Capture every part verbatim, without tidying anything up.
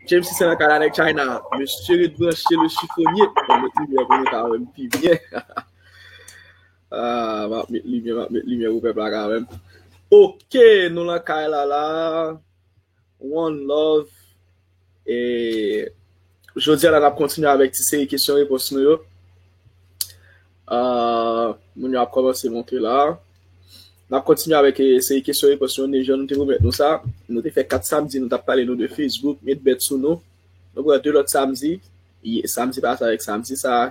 James se nan kay la nèg China. Mesye ret branche le chiffonye. Mwen met limyè pou nou ka wè m pi byen. Ah, m ap met limyè, m ap met limyè pou pèp la ka wè m. Ok, nou nan kay la la. One love. E jodi a la n ap kontinye avèk ti seri kesyon repons nou yo. Ah, moun yo ap kòmanse monte la. N ap kontinye avèk eh, seri kesyon repons yo, jan nou te pwomèt nou sa. Nou te fè kat samdi, nou t ap pale nou de Facebook, met bèt sou nou. Nou pran de lòt samdi. Samdi pase avèk samdi sa,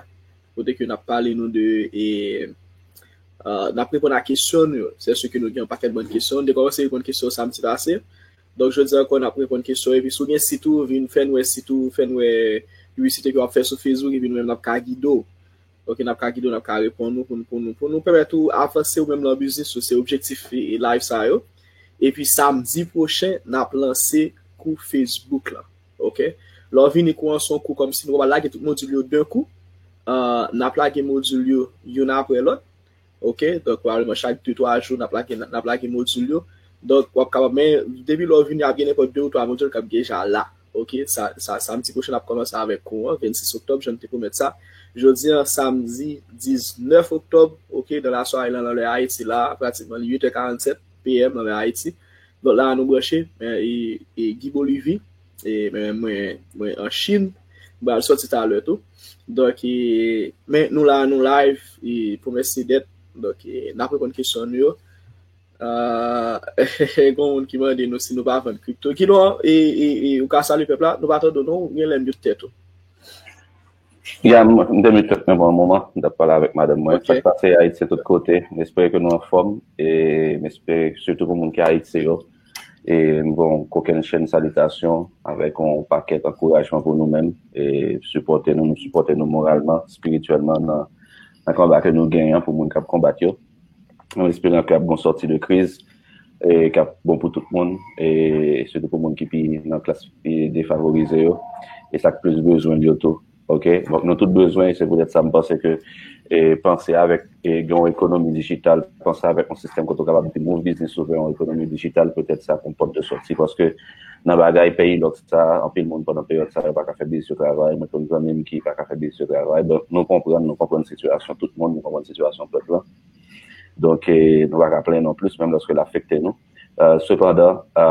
kote ke n ap pale nou de e, uh, n ap reponn a kesyon nou yo. Se si ke nou gen yon pakèt bòn kesyon. Nou te kòmanse reponn kesyon samdi pase. Donk, jodi ankò, n ap reponn kesyon. Epi, si w gen sit ou, vin fè n wè sit ou, fè n wè piblisite ke w ap fè sou Facebook, epi nou menm n ap ka gide w. Ok, n ap ka gide w, n ap ka reponn ou pou nou, pou nou, pou nou pèmèt ou avanse ou menm nan biznis ou. Se objektif e, e live sa yo. Epi, samdi pwochen, n ap lanse kou Facebook la. Ok? Lè w vini kou an se yon kou kòmsi nou pa lage tout modil yo d'un coup. Uh, n ap lage modil yo youn apre lòt. Ok? Donk, pwobableman chak de twa jou, n ap lage, n ap lage modil yo. Donk, w ap kapab, men depi lè w vini, ap gen nenpòt de ou twa modil k ap deja la. Ok? Sa, sa, samdi pwochen, n ap kòmanse avèk kou an, vennsis oktòb, jan n te pwomèt sa. Jodi a, samdi diznèf oktòb, ok, nan lasware lan, nan lè Ayiti la, pratikman li uit è karannsèt P M nan lè Ayiti. Donk la nou branche, men e, e Guy Bolivie, e men mwen, mwen an Chin, m pral sòti talè tou. Donk, e, men nou la, nou live, e pwomès se dèt. Donk, e, n ap reponn kesyon nou yo. Ah, gen moun ki mande nou si nou pa vann kripto. Ki non, e, e, e, ou ka salye pèp la, nou pa tande w non, ou gen lè mute tèt ou. Ya, m m te mute tèt mwen pou yon moman, m t ap pale avèk madanm mwen. Sa k pase Ayiti tout kote, m espere ke nou anfòm, e m espere sitou pou moun ki Ayiti yo. E m voye yon kokenn chenn salitasyon avèk yon pakèt ankourajman pou nou menm, e sipòte nou, nou sipòte nou moralman, espirityèlman nan, nan konba ke nou genyen pou moun k ap konbat yo. An esperan ke ap gen yon sòti de kriz, e k ap bon pou tout moun, e sitou pou moun ki pi nan klas pi defavorize yo, e sa k plis bezwen l yo tou. Ok? Donk, nou tout bezwen, e se poutèt sa m panse ke e, panse avèk e, gen yon ekonomi dijital, panse avèk yon sistèm kote w kapab te move biznis ou vè yon ekonomi dijital, petèt sa ap yon pòt de sòti, paske nan bagay peyi lòk sa, anpil moun pandan peryòd sa yo pa ka fè biznis yo travay. Mwen konn zanmi m ki pa ka fè biznis yo travay. Donk, nou konprann, nou konprann sitiyasyon tout moun, nou konprann sitiyasyon pèp la. Donk, e, nou pa ka plenyen non plis, menm lòske l afekte nou. E, sepandan, e,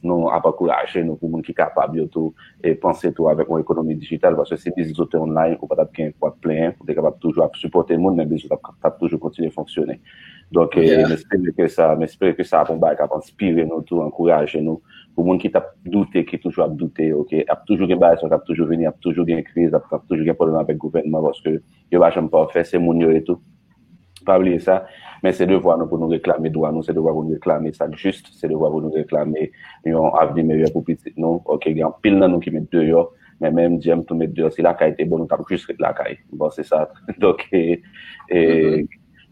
nou ap ankouraje nou pou moun ki kapab yo tou, e panse tou avèk yon ekonomi dijital, paske si biznis ou te online, ou pa t ap gen pou ap plenyen, ou te kapab toujou ap sipòte moun, men biznis ou t ap, t ap toujou kontinye fonksyone. Donk, e, m espere ke sa, m espere ke sa ap yon bagay k ap enspire nou tou, ankouraje nou. Pou moun ki t ap doute, ki toujou ap doute, ok, ap toujou gen bagay sa k ap toujou vini, ap toujou gen kriz, ap, ap toujou gen pwoblèm avèk gouvènman, paske yo pa janm pafè, se moun yo ye tou. Pa bliye sa, men se devwa nou pou nou reklame dwa nou, se devwa pou nou reklame sa k jis, se devwa pou nou reklame yon avni meyè pou pitit nou. Ok, gen anpil nan nou ki met deyò, men menm James tou met deyò, si lakay te bon, nou t ap jis ret lakay. Bon, se sa. Donk, e, e,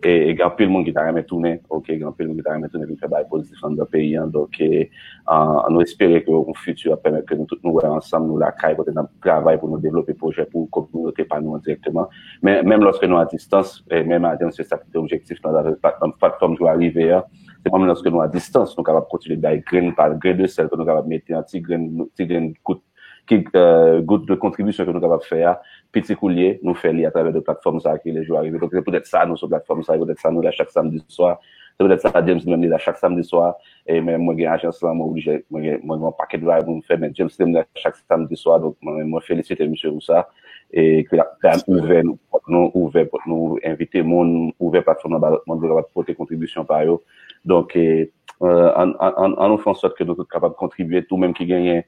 e, e gen anpil moun ki ta renmen tounen, ok, gen anpil moun ki ta renmen tounen vin fè bagay pozitif anndan peyi an. Donk, e, an, nou espere ke yon fiti ap pèmèt ke nou tout nou wè ansanm, nou lakay, kote n ap travay pou nou devlope pwojè pou kominote pa nou an dirèkteman. Men, menm lòske nou a distans, e, menm a distans, se sa ki te objektif nou avèk platfòm, platfòm Jwa Rive a. Se menm lòske nou a distans, nou kapab kontinye bay grenn pa grenn de sèl ke nou kapab mete an ti grenn, ti grenn gout, ki, e, gout de kontribisyon ke nou kapab fè a, piti kou l ye, nou fè li atravè de platfòm sa a ki rele Jwa Rive. Donk, se poutèt sa nou sou platfòm sa, se poutèt sa nou la chak samdi swa. Se poutèt sa James li menm li la chak samdi swa. E men mwen gen ajans lan, mwen oblije, mwen gen, mwen gen yon pakèt bagay pou m fè, men James li menm la chak samdi swa, donk mwen, mwen felisite misye pou sa. E ke l ap ouvè nou, pòt nou, ouvè pòt nou, envite moun, ouvè platfòm nan ba lòt moun pou yo kapab pote kontribisyon pa yo. Donk, e, e, ann, ann, ann, ann nou fè an sòt ke nou tout kapab kontribye, tou menm ki genyen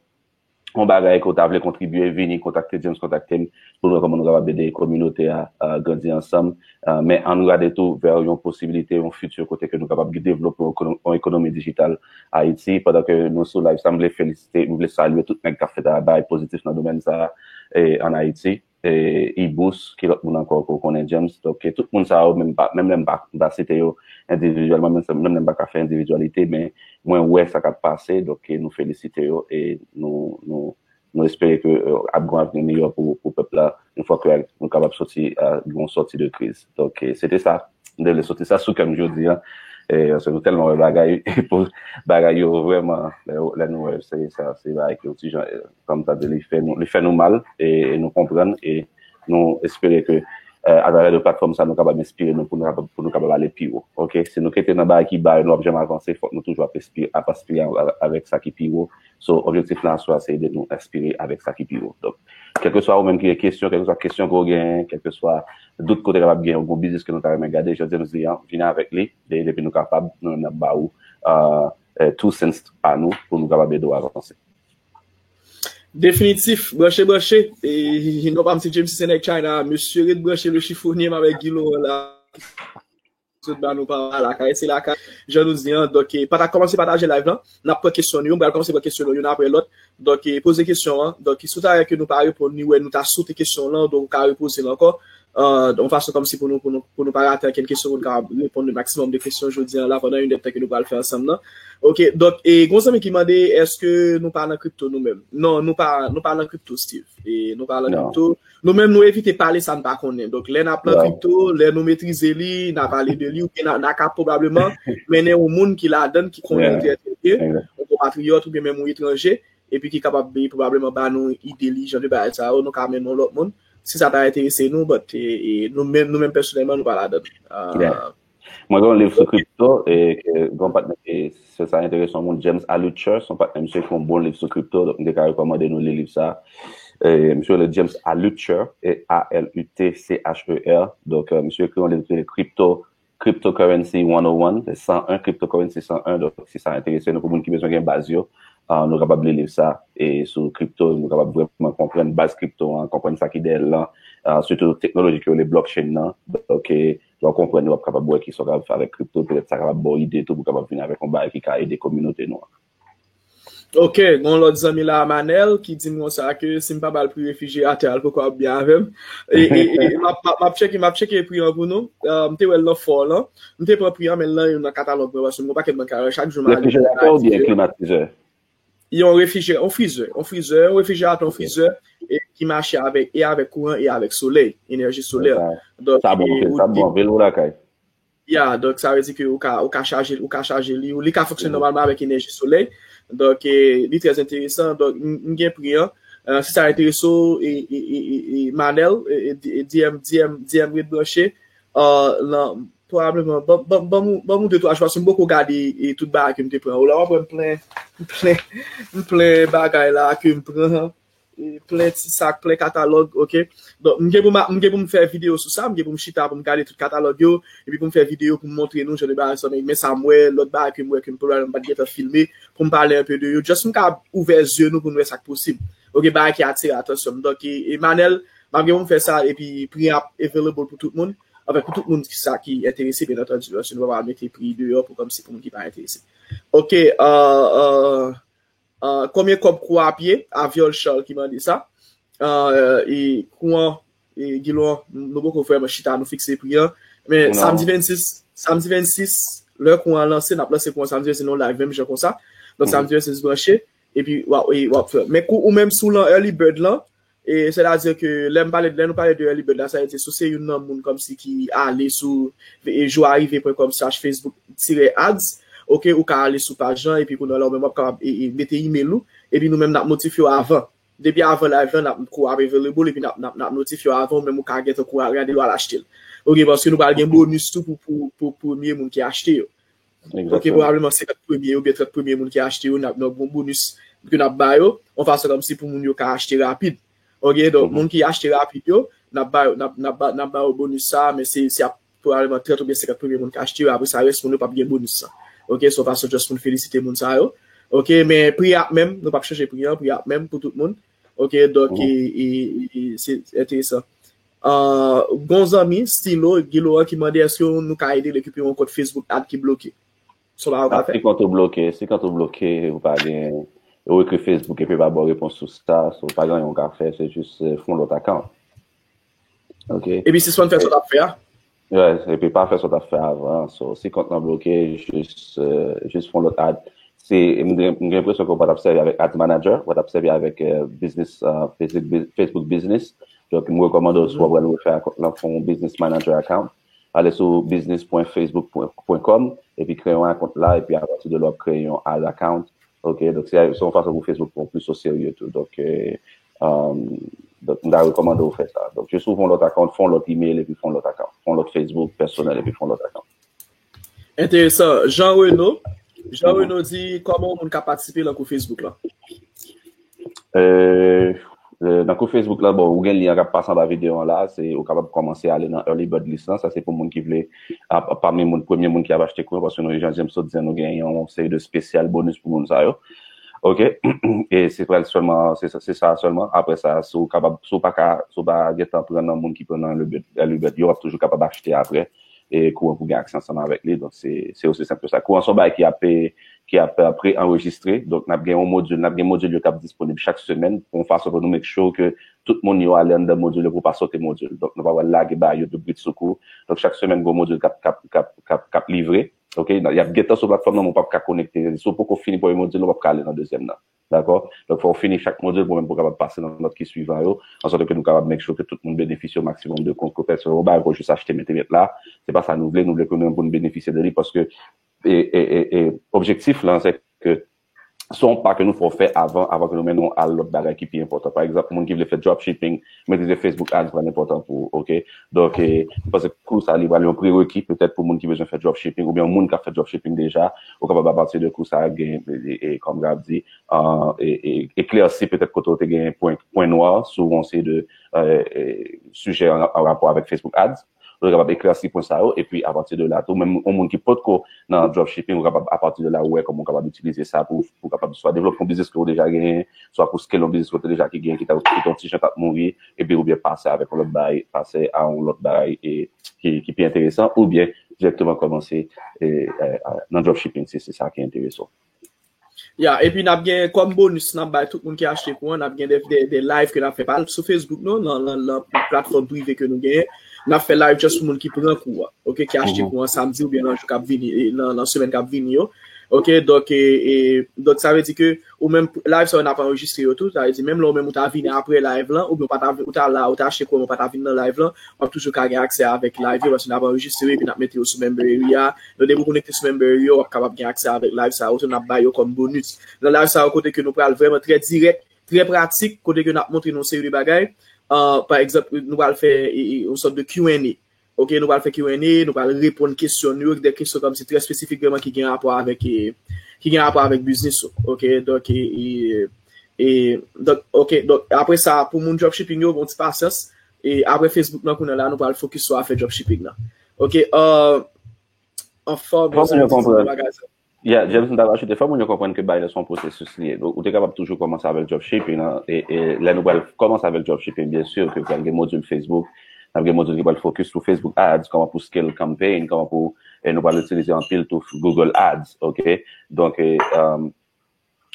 yon bagay ke w ta vle kontribye, vini kontakte James, kontakte m, pou nou wè kòman nou kapab ede kominote a, a grandi ansanm. A, men ann nou gade tou vè yon posibilite, yon fiti kote ke nou kapab devlope yon ekono-, yon ekonomi dijital Ayiti. Pandan ke nou sou live sa, m vle felisite, m vle salye tout nèg k ap fè travay pozitif nan domèn sa a, e, ann Ayiti. E, Ibous, ki lòt moun ankò ke w konnen, James. Donk, e, tout moun sa yo, menm pa, menm lè m pa, m pa site yo endividyèlman, menm, menm lè m pa ka fè endividyalite, men mwen wè sa k ap pase, donk, e, nou felisite yo, e nou, nou, nou espere ke, e, ap gen yon avni meyè pou, pou pèp la, yon fwa ke nou kapab sòti, a, yon sòti de kriz. Donk, e, se te sa, m te vle sòti sa sou kè m jodi a. E, paske nou tèlman wè bagay, pou bagay yo vrèman, lè, lè nou wè, se sa, se bagay ki yon ti jan, e, kòm sa di, li fè nou, li fè nou mal, e, e nou konprann, e nou espere ke, e, atravè de platfòm sa, nou kapab enspire nou pou nou kapab, pou nou kapab ale pi wo. Ok? Si nou kete nan bagay ki ba yo, nou p ap janm avanse, fòk nou toujou ap espire, ap aspire a-, avèk sa ki pi wo. So, objektif lan aswè a, se ede nou enspire avèk sa ki pi wo. Donk, kèlkeswa ou menm ki gen kesyon, kèlkeswa kesyon ke w genyen, kèlkeswa dout ke w te kapab genyen, ou gen yon biznis ke nou ta renmen gade, jodi a nou di, an, vini avèk li, e depi nou kapab, nou menm n ap ba ou, e, e, two cents pa nou, pou nou kapab ede w avanse. Definitif, branche, branche. E, non pa m se James Senèk China, mesye ret branche le chiffonier m avèk Guilo la. Sot ba nou pa lakay, se lakay. Jan nou di an, donk, e, pata-, kòmanse pataje live lan. N ap pran kesyon nou yo. M pral kòmanse pran kesyon nou yo youn apre lòt. Donk, e, poze kesyon an. Donk, si w ta wè ke nou pa reponn li, wè nou ta sote kesyon lan, donk ou ka repoze l ankò. E, yon fason kòmsi pou nou, pou nou, pou nou pa rate ankenn kesyon, pou nou kapab reponn le maksimòm de kesyon jodi an la pandan inèdtan ke nou pral fè ansanm nan. Ok, donk, e, gon zanmi ki mande, èske nou pa nan kripto nou menm? Non, nou pa, nou pa nan kripto, Steve. E, nou pa nan kripto. Nou menm, nou evite pale sa n pa konnen. Donk, lè n ap nan kripto, lè nou metrize li, n a pale de li, oubyen n a, n a ka pwobableman mennen yon moun ki ladan l, ki konnen l trè, trè byen, yon konpatriyòt oubyen menm yon etranje, epi ki kapab, e, pwobableman ba nou ide li, jan de bagay sa yo, nou ka mennen yon lòt moun. Si sa ta enterese nou, but, e, e, nou menm, nou menm pèsonèlman, nou pa ladan l. E, Mwen gen yon liv sou kripto, e, ke gen yon patnè, e, se sa enterese yon moun, James Altucher, se yon patnè, misye ekri yon bon liv sou kripto, donk m te ka rekòmande nou li liv sa. E, misye rele James Altucher, e, A L U T C H E R. Donk, e, misye ekri yon liv ki rele Crypto, Cryptocurrency one oh one, se san en, Cryptocurrency san en. Donk, si sa enterese nou, pou moun ki bezwen gen baz yo, e, nou kapab li liv sa, e, sou kripto, nou kapab vrèman konprann baz kripto an, konprann sa ki dèyè l lan, e, sitou teknoloji ke yo rele blockchain nan. Donk, e, lè w konprann li, w ap kapab wè kisa w kapab fè avèk kripto, petèt sa kapab ba w ide tou pou w kapab vin avèk yon bagay ki ka ede kominote nou an. Ok, gon lòt zanmi la, Manel, ki di m konsa ke si m pa ba l pri refijye atè a, l poko ap byen avè m. E, e, e, m ap, m ap, m ap tcheke, m ap tcheke pri an pou nou. E, m te wè l nan fò lan. M te pran pri an, men l nan youn nan katalòg mwen, paske m gon pakèt mwen ka wè chak jou m ale. Refrijeratè oubyen klimatizè? Yon refrije-, yon frizè, yon frizè, yon refrijeratè, yon frizè, e ki mache avèk, e avèk kouran, e avèk solèy, enèji solè. Donk, sa bon, e, ou sa bon, anpil ou lakay. Ya, donk, sa vle di ke ou ka, ou ka chaje, ou ka chaje li, ou li ka fonksyone nòmalman avèk enèji solèy. Donk, e, li trè enteresan. Donk, m, m gen pri an. E, si sa enterese w, e, e, e, e, e, Manel, e, e, D-, e, D M, D M, D M ret branche. E, nan, pwobableman, ban, ban, ban m, ban m de twa jou, paske m poko gade, e, tout bagay ke m te pran. Ou la, w ap wè m plen, m plen, m plen bagay la ke m pran. E, plen ti sak, plen katalòg, ok? Donk, m gen pou m, m gen pou m fè videyo sou sa, m gen pou m chita pou m gade tout katalòg yo, epi pou m fè videyo pou m montre nou jan de bagay sa, men, men sa m wè, lòt bagay ke m wè ke m pwobableman m pa t gentan filme, pou m pale enpe de yo. Just m ka ouvè zye nou pou n wè sa k posib. Ok, bagay ki atire atansyon m. Donk, e, e Manel, m ap gen pou m fè sa, epi pri an ap available pou tout moun. Anfen, pou tout moun ki sa ki enterese, byen antandi, paske nou pa pral mete pri deyò pou kòmsi pou moun ki pa enterese. Ok, e, e, e, konbyen kòb kou a ap ye? Aviol Charles ki mande sa. E, e, kou an, e, Guilo, nou poko vrèman chita, nou fikse pri an. Men samdi vennsis, samdi vennsis, lè kou an lanse, n ap lanse kou an samdi vennsis, se nan yon live menm jan konsa. Donk, samdi vennsis branche, epi w ap, e, w ap fè. Men kou ou menm si w lan early bird lan, e, sètadi ke lè m pale, lè nou pale de early bird la, sa vle di si w se youn nan moun kòmsi ki ale sou, e, joarive pwen kòm slash facebook tiret ads, ok, ou ka ale sou paj lan, epi kounye a la, ou menm w ap kapab, e, e, mete email ou, epi nou menm n ap notifye w avan. Depi avan live lan, n ap, kou ap available, epi n ap, n ap, n ap notifye w avan, ou menm ou ka gentan kou a gade l, w al achte l. Ok, paske nou pral gen bonis tou pou, pou, pou premye moun ki achte yo. Ok, pwobableman senkant premye oubyen trant premye moun ki achte yo, n ap, n ap gen yon bonis ke n ap ba yo, yon fason kòmsi pou moun yo ka achte rapid. Ok, donk, moun ki achte rapid yo, n ap ba yo, n ap, n ap ba, n ap ba yo bonis sa, men se, se ap pwobableman trant oubyen senkant premye moun ki achte yo, apre sa, rès moun yo p ap gen bonis sa. Ok, se yon fason just pou n felisite moun sa yo. Ok, men pri a ap menm, nou p ap chanje pri an, pri a ap menm pou tout moun. Ok, donk, e, e, e, se enteresan. E, gon zanmi, Stilo, Guilo an ki mande èske nou ka ede l rekipere yon kont Facebook ad ki bloke. Se yon bagay ou ka fè? Si kont ou bloke, si kont ou bloke, ou pa gen, ou ekri Facebook epi yo pa ba w repons sou sa, so, pa gen anyen ou ka fè, se jis, e, fè yon lòt account. Ok. Epi sispann fè sa w t ap fè a? Yeah, epi pa fè sa w t ap fè avan. So, si kont lan bloke, jis, e, jis fè yon lòt ad. Si, m gen, m gen enpresyon ke w pa t ap sèvi avèk Ads Manager, w t ap sèvi avèk, e, business, e, Facebook, bu-, Facebook Business. Donk, m rekòmande w, si w ap pral refè kont lan, fè yon Business Manager account. Ale sou business point facebook point com, epi kreye yon account la, epi apati de la w ap kreye yon ad account. Ok, donk se se yon fason pou Facebook pran plis o serye tou. Donk, eh, um, donk, m ta rekòmande w fè sa. Donk, jis ouvri yon lòt account, fè yon lòt email, epi fè yon lòt account. Fè yon lòt Facebook pèsonèl, epi fè yon lòt account. Enteresan. Jean Reno. Jean Reno di, kòman yon moun ka patisipe nan kou Facebook la? Euh, euh, nan kou Facebook la, bon, ou gen lyen k ap pase anba videyo an la, se ou kapab kòmanse ale nan early bird list lan, sa se pou moun ki vle, a, pami moun, premye moun ki ap achte kou an, paske nou, jan James sot di, nou gen yon seri de spesyal bonus pou moun sa yo. Ok, e se pral sèlman, se se sa sèlman. Apre sa, si w kapab, si w pa ka, si w pa gentan pran nan moun ki pran nan early bird, early bird yo, w ap toujou kapab achte apre e kou an pou gen aksè ansanm avèk li. Donk, se se osi senp ke sa. Kou an se yon bagay ki ap, ki ap pre-anrejistre. Donk, n ap gen yon modil, n ap gen modil yo k ap disponib chak semèn, pou yon fason pou nou make sure ke tout moun yo ale anndan modil yo pou pa sote modil. Donk, nou pa pral lage bagay yo de brit sou kou. Donk, chak semèn, gen yon modil k ap, k ap, k ap, k ap, k ap livre. Ok, y ap gentan sou platfòm nan, men w p ap ka konekte. Si w poko fini premye modil, w p ap ka ale nan dezyèm nan. Dakò? Donk, fò w fini chak modil pou menm pou w kapab pase nan lòt ki swivan yo, ansòt ke nou kapab make sure ke tout moun benefisye o maksimòm de kou an. Pèsonèl, yon bagay pou jis achte mete mèt la, se pa sa nou vle. Nou vle ke nou menm pou nou benefisye de li, paske e, e, e, e, objektif lan, se ke se yon pa ke nou fò fè avan, avan ke nou mennen w al lòt bagay ki pi enpòtan. Pa egzanp, moun ki vle fè dropshipping, metrize Facebook Ads pral enpòtan pou ou, ok? Donk, e, m panse kou sa li pral yon prereki petèt pou moun ki bezwen fè dropshipping, oubyen yon moun k ap fè dropshipping deja, ou kapab apati de kou sa gen, e, e, e, kòm m ap di, e, e, eklèsi petèt kote w te gen pwen, pwen nwa sou yon seri de, e, e, sijè an, an rapò avèk Facebook Ads. Ou te kapab eklèsi pwen sa yo, epi apati de la tou, menm yon moun ki potko nan dropshipping, ou kapab apati de la wè kòman ou kapab itilize sa pou, pou kapab swa devlope yon biznis ke ou deja genyen, swa pou scale yon biznis ke ou te deja ki genyen, ki ta, ki te yon ti jan t ap mouri, epi oubyen pase avèk yon lòt bagay, pase a yon lòt bagay e, ki, ki pi enteresan, oubyen dirèkteman kòmanse e, e, nan dropshipping, si se sa ki enterese w. Ya, epi n ap gen kòm bonus, n ap bay tout moun ki achte kou an, n ap gen de, de, de live ke n ap fè, pa sou Facebook non, nan, nan, nan platfòm prive ke nou genyen. N ap fè live just pou moun ki pran kou an, ok, ki achte kou an samdi oubyen nan jou k ap vini, e, nan, nan semèn k ap vini yo. Ok, donk, e, e, donk sa vle di ke ou menm, live sa yo n ap anrejistre yo tou, sa vle di menm lè ou menm ou ta vini apre live lan, oubyen ou pa ta, ou ta la, ou ta achte kou an, ou pa ta vin nan live lan, w ap toujou ka gen aksè avèk live yo, paske n ap anrejistre epi n ap mete yo sou Memberry a. Donk, depi w konekte sou Memberry yo, w ap kapab gen aksè avèk live sa yo tou, n ap bay yo kòm bonus. Nan live sa yo, kote ke nou pral vrèman trè dirèk, trè pratik, kote ke n ap montre nou yon seri de bagay. Ah, pa egzanp, nou pral fè e, e, yon sòt de Q and A. Ok, nou pral fè Q and A, nou pral reponn kesyon nou yo, de kesyon kòmsi trè espesifik vrèman ki gen rapò avèk, e, ki gen rapò avèk biznis ou. Ok, donk, e, e, e, donk, ok, donk, apre sa, pou moun dropshipping yo, gon ti pasyans. E apre Facebook nan kounye a la, nou pral focus sou afè dropshipping nan. Ok, euh, anfòm, Fò moun yo konprann. Yeah, James, m ta ajoute, fò moun yo konprann ke bay la se yon pwosesis li ye. Donk, ou te kapab toujou kòmanse avèk dropshipping nan, e, e lè nou pral kòmanse avèk dropshipping, byen si ke pral gen modil Facebook, n ap gen modil ki pral focus sou Facebook Ads, kòman pou scale campaign, kòman pou, e nou pral itilize anpil tou Google Ads, ok? Donk, e, um,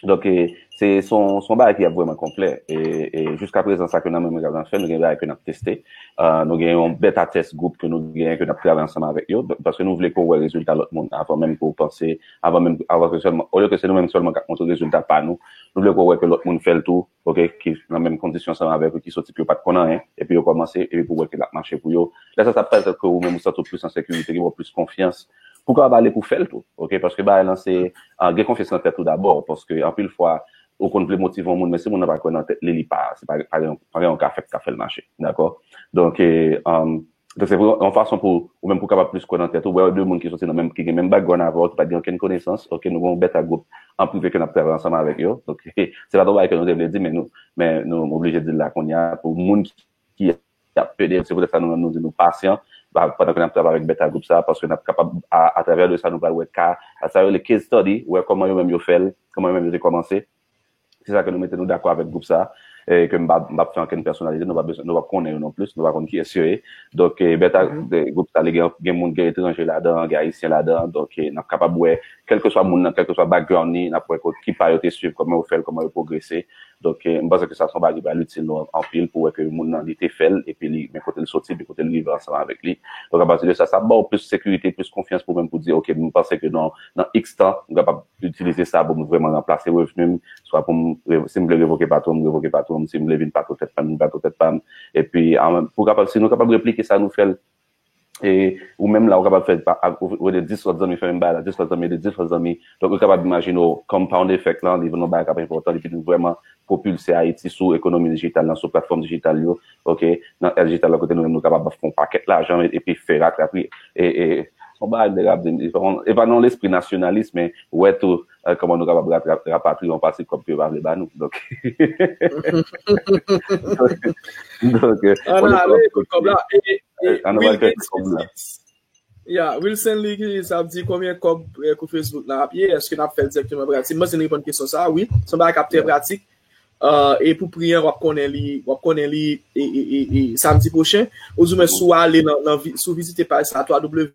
Donk, e, se se yon se yon bagay ki ap vrèman konplè. E, e jiska prezan, sa ke nan men mwen k ap nan fè, nou gen bagay ke n ap teste. Ah, nou gen yon beta test group ke nou gen, ke n ap travay ansanm avèk yo, paske nou vle ke w wè rezilta lòt moun avan menm ke w panse, avan menm, avan ke sèlman, olye ke se nou menm sèlman k ap montre rezilta pa nou, nou vle ke w wè ke lòt moun fè l tou, ok, ki nan menm kondisyon ansanm avèk ou, ki soti ke yo pa t konn anyen, epi yo kòmanse, epi pou w wè ke l ap mache pou yo. Lè sa, sa pèmèt ke ou menm ou santi w plis an sekirite, ke w plis konfyans, pou w kapab ale pou fè l tou, ok? Paske bagay lan se, ah, gen konfyans nan tèt ou dabò, paske anpil fwa, ou konn vle motive yon moun, men si moun nan pa kwè nan tèt li, li pa, se pa, pa gen, pa gen yon ka fè, ka fè l mache, dakò? Donk, e, um, donk se pou, yon fason pou ou menm pou w kapab plis kwè nan tèt ou, wè de moun ki soti nan menm, ki gen menm background avè w, ki pa t gen okenn konesans, ok? Nou gen yon beta group an prive ke n ap travay ansanm avèk yo. Donk, se pa t yon bagay ke nou te vle di, men nou, men nou oblije di l la kounye a, pou moun ki ki ap pede, se poutèt sa nou menm nou di nou pasyan, ba, pandan ke n ap travay avèk beta group sa, paske n ap kapab, a, atravè de sa, nou pral wè ka, sa yo rele case study, wè kòman yo menm yo fè l, kòman yo menm yo te kòmanse. Se sa ke nou mete nou dakò avèk group sa, e ke m pa, m p ap fè ankenn pèsonalite, nou pa bezwen, nou p ap konnen yo non plis, nou pa konn kiyès yo ye. Donk, e, beta, de, group sa, li gen, gen moun, gen etranje ladan, gen ayisyen ladan, donk, e, n ap kapab wè, kèlkeswa moun nan, kèlkeswa background li, n ap wè ko-, ki pa yo te swiv, kòman yo fè l, kòman yo pwogrese. Donk, e, m panse ke sa se yon bagay ki pral itil nou anpil pou wè ke moun nan li te fè l, epi li, men kote l soti, epi kote l rive ansanm avèk li. Donk, apati de sa, sa ba w plis sekirite, plis konfyans pou menm pou di, ok, m panse ke nan, nan X tan, m kapab itilize sa pou m vrèman ranplase revni m, swa pou m, re-, si m vle revoke patwon m, revoke patwon m, si m vle vin patwon tèt pa m, vin patwon tèt pa m. Epi, an, pou kapab, si nou kapab replike sa nou fè l, E ou menm la, ou kapab fè, ou ede dis lòt zanmi fè menm bagay la, dis lòt zanmi ede dis lòt zanmi. Donk, ou kapab imajine w compound effect lan, li vin yon bagay k ap enpòtan, li vin vrèman pwopilse Ayiti sou ekonomi dijital lan, sou platfòm dijital yo, oke, nan è dijital la kote nou menm nou kapab fè yon pakèt lajan epi fè ratrapri. E, e, se yon bagay m te ka di, e pa nan yon lespri nasyonalis, men wè tou, kòman nou kapab rapatriye yon pati kòb ke yo pa vle ba nou. Donk, donk, ann ale pou kòb la. E, e, Will Gates ki di, ya, Wilson Lee ki sa ap di konbyen kòb kou Facebook la ap ye, èske n ap fè l dirèkteman pratik? Mwen se n reponn kesyon sa, wi. Se yon bagay k ap trè pratik. E pou pri an, w ap konnen li, w ap konnen li e, e, e, e, samdi pwochen. Ouzoumen si w ale nan, nan, si w vizite paj sa, twa w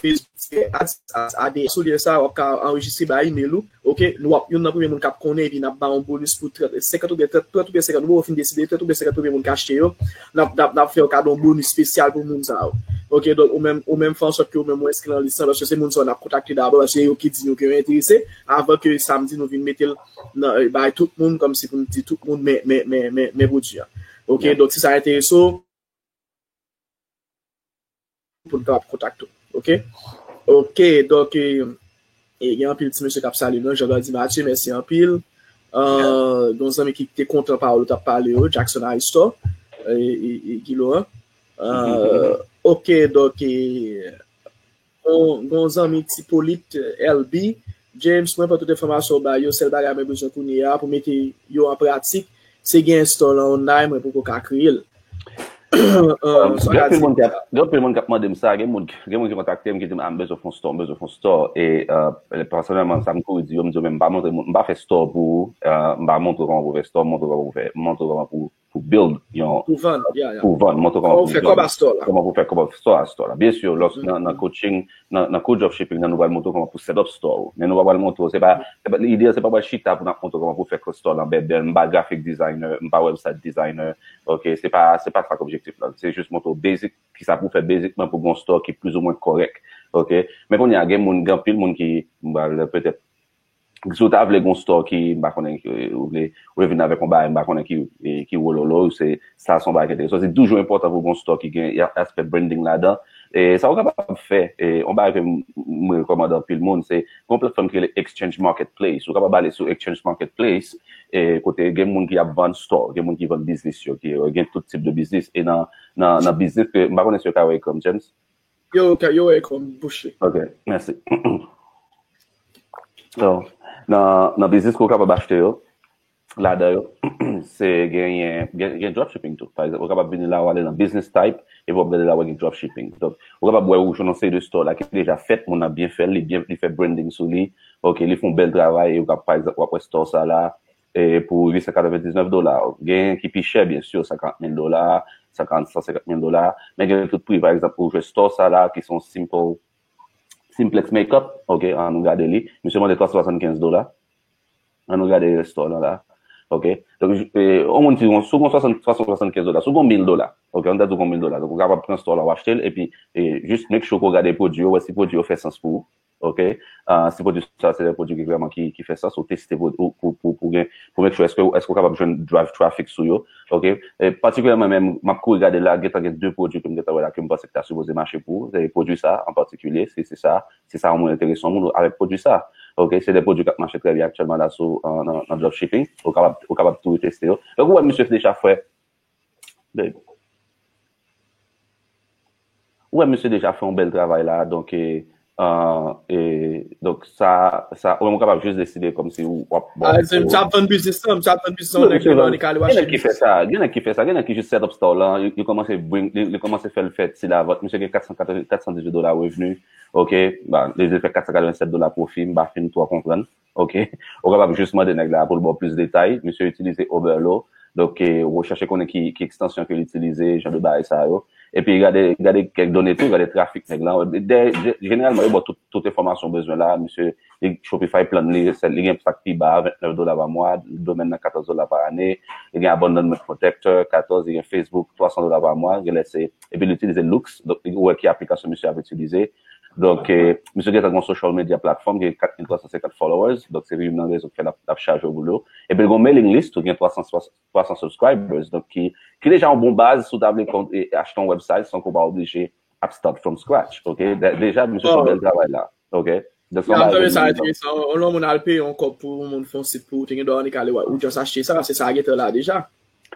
Facebook, se ads, ads, A D S. Sou lyen sa, w ap ka anrejistre ba email ou. Oke, nou ap youn nan premye moun k ap konnen, epi n ap ba yon bonus pou trant, senkant oubyen trant, trant oubyen senkant, nou poko fin deside, trant oubyen senkant premye moun k achte yo, n ap, n ap, n ap fè yon kado, yon bonus espesyal pou moun sa yo. Oke, donk ou menm, ou menm fè an sòt ke ou menm ou enskri nan lis lan, paske se moun sa yo n ap kontakte dabò, paske se yo ki di nou ke yo enterese, avan ke samdi nou vin mete l nan, bay tout moun, kòmsi pou n di tout moun, men, men, men, men, men pwodui a. Oke, donk si sa enterese w, pou n kapab kontakte w. Oke? Oke, donk, e, e, gen anpil ti mesye k ap salye nou. Jean Gardy Mathieu, mèsi anpil. Gen yon zanmi ki te kontan pawòl ou t ap pale yo, Jackson Aristor, e, e, e, Guilo an. Oke, donk, e, gen yon zanmi Tipolit, L B, James, mwen pran tout enfòmasyon w bay yo, sèl bagay mwen bezwen kounye a pou mete yo an pratik, se gen store lan online, mwen poko ka kreye l. Gen anpil moun k ap, gen anpil moun k ap mande m sa, gen moun, gen moun ki kontakte m ki di m, ah, m bezwen fè yon store, m bezwen fè yon store. E pèsonèlman, sa m kouri di yo, m di yo, men m pa montre moun, m pa fè store pou ou, m pa montre w kòman pou w fè store, m montre w kòman pou w fè, m montre w kòman pou, pou build yon, pou vann, pou vann, montre w kòman pou fè kòb a store la. Kòman pou fè kòb a store la. Byen si, lòs nan, nan coaching, nan, nan kou dropshipping nan, nou pral montre w kòman pou set up store ou. Men nou pa pral montre w, se pa, se pa, ide a se pa pral chita pou n ap montre w kòman pou fè store lan bèbèl. M pa graphic designer, m pa website designer. Oke, se pa, se pa sa k objektif lan. Se jis montre w basic, kisa pou w fè basicman pou gen yon store ki plizoumwen kòrèk. Oke? Men kounye a, gen moun, gen anpil moun ki, m pral petèt, si w ta vle gen yon store ki, m pa konnen, ou vle, ou vle vin avèk yon bagay, m pa konnen ki, ki wololo, se, sa se yon bagay ki enteresan. Se toujou enpòtan pou gen yon store ki gen aspè branding ladan. E sa ou kapab fè, e yon bagay ke m, m rekòmande anpil moun, se yon platfòm ki rele Exchange Marketplace. Ou kapab ale sou Exchange Marketplace, e kote gen moun ki ap vann store, gen moun ki vann biznis yo, ki gen tout tip de biznis. E nan, nan, nan biznis ke, m pa konnen si yo ka wè ekran m, James. Yo, yo wè ekran m bouche. Ok, mèsi. So, nan, nan biznis ke ou kapab achte yo, ladan yo, se genyen, gen, gen dropshipping tou. Pa egzanp, ou kapab vini la, ou ale nan business type, epi w ap gade la, w gen dropshipping. Donk, ou kapab wè ou jwenn yon seri de store la ki deja fèt, moun nan byen fè l, li byen, li fè branding sou li, ok, li fè yon bèl travay, e ou kapab, pa egzanp, w ap wè store sa la, e pou uit san katrevendiznèf dola. Genyen ki pi chè, byen si, san karant mil dola, san karant, san senkant mil dola, men gen tout pri, pa egzanp, ou jwenn store sa la, ki se yon simple, Simplex Makeup, ok, an nou gade li, misye mande twa san swasannkenz dola. An nou gade store lan la. Ok. Donk, yon moun ki, si w gen twa san, twa san swasannkenz dola, si w gen mil dola, ok, ann ta di w gen mil dola. Donk, ou kapab pran store la, w achte l, epi, e, jis make sure ke w gade pwodui yo, wè si pwodui yo fè sans pou ou. Ok. Si pwodui sa, se de pwodui ki vrèman ki, ki fè sans, ou teste pou, pou, pou, pou gen, pou make sure èske, èske w kapab jwenn, drive traffic sou yo. Ok. E patikilyèman, menm, m ap kouri gade la, gentan gen de pwodui ke m gentan wè la, ke m panse ki ta sipoze mache pou ou. Se pwodui sa, an patikilye, se, se sa. Si sa yon moun enterese yon moun avèk pwodui sa. Ok, se de pwodui k ap mache trè byen aktyèlman la sou, nan, nan dropshipping. Ou kapab, ou kapab tou teste yo. Donk, ou wè misye deja fè, ou wè misye deja fè yon bèl travay la. Donk, e, e, donk, sa, sa, ou menm ou kapab jis deside kòmsi ou w ap, bon, m t ap vann biznis lan, m t ap vann biznis lan, nèg yo nan li ka ale w achte. Gen nèg ki fè sa, gen nèg ki fè sa, gen nèg ki jis set up store lan, li kòmanse bring, li kòmanse fè l fè ti lavant. Misye gen kat san katreven, kat san dizuit dola revni. Ok, bon, li fè kat san katrevennsèt dola pwofi, m pa fin twò konprann. Ok, ou kapab jis mande nèg la pou l ba w plis detay. Misye itilize Oberlo. Donk, ou chèche konnen ki, ki ekstansyon ke l itilize, jan de bagay sa yo. Epi gade, gade kèk done tou, gade trafik nèg la. Jeneralman, yo ba w tout, tout enfòmasyon ou bezwen la. Misye, li Shopify plan li, li gen sa k pi ba, vennèf dola pa mwa, domèn nan katòz dola pa ane, li gen abandonment protector, katòz, li gen Facebook, twa san dola pa mwa, genlè se, epi li itilize Loox, donk ou wè ki aplikasyon misye ap itilize. Donk, eh, misye gentan gen yon social media platform, gen kat mil twa san senkant followers. Donk, se youn nan rezon ki fè l ap, l ap chaje boul yo. Epi, l gen yon mailing list, ou gen twa san, twa san subscribers. Donk, ki, ki deja yon bon baz si w ta vle kon-, eh, achte yon website san ke w pa oblije ap start from scratch. Ok? De-, deja, misye fè yon bèl travay la. Ok? Donk, se yon bagay ke m enteresan. Yon lè moun al peye yon kòb pou yon moun fè yon sit pou ou, te gen dwa annik ale, ou just achte sa, se sa a gentan la deja.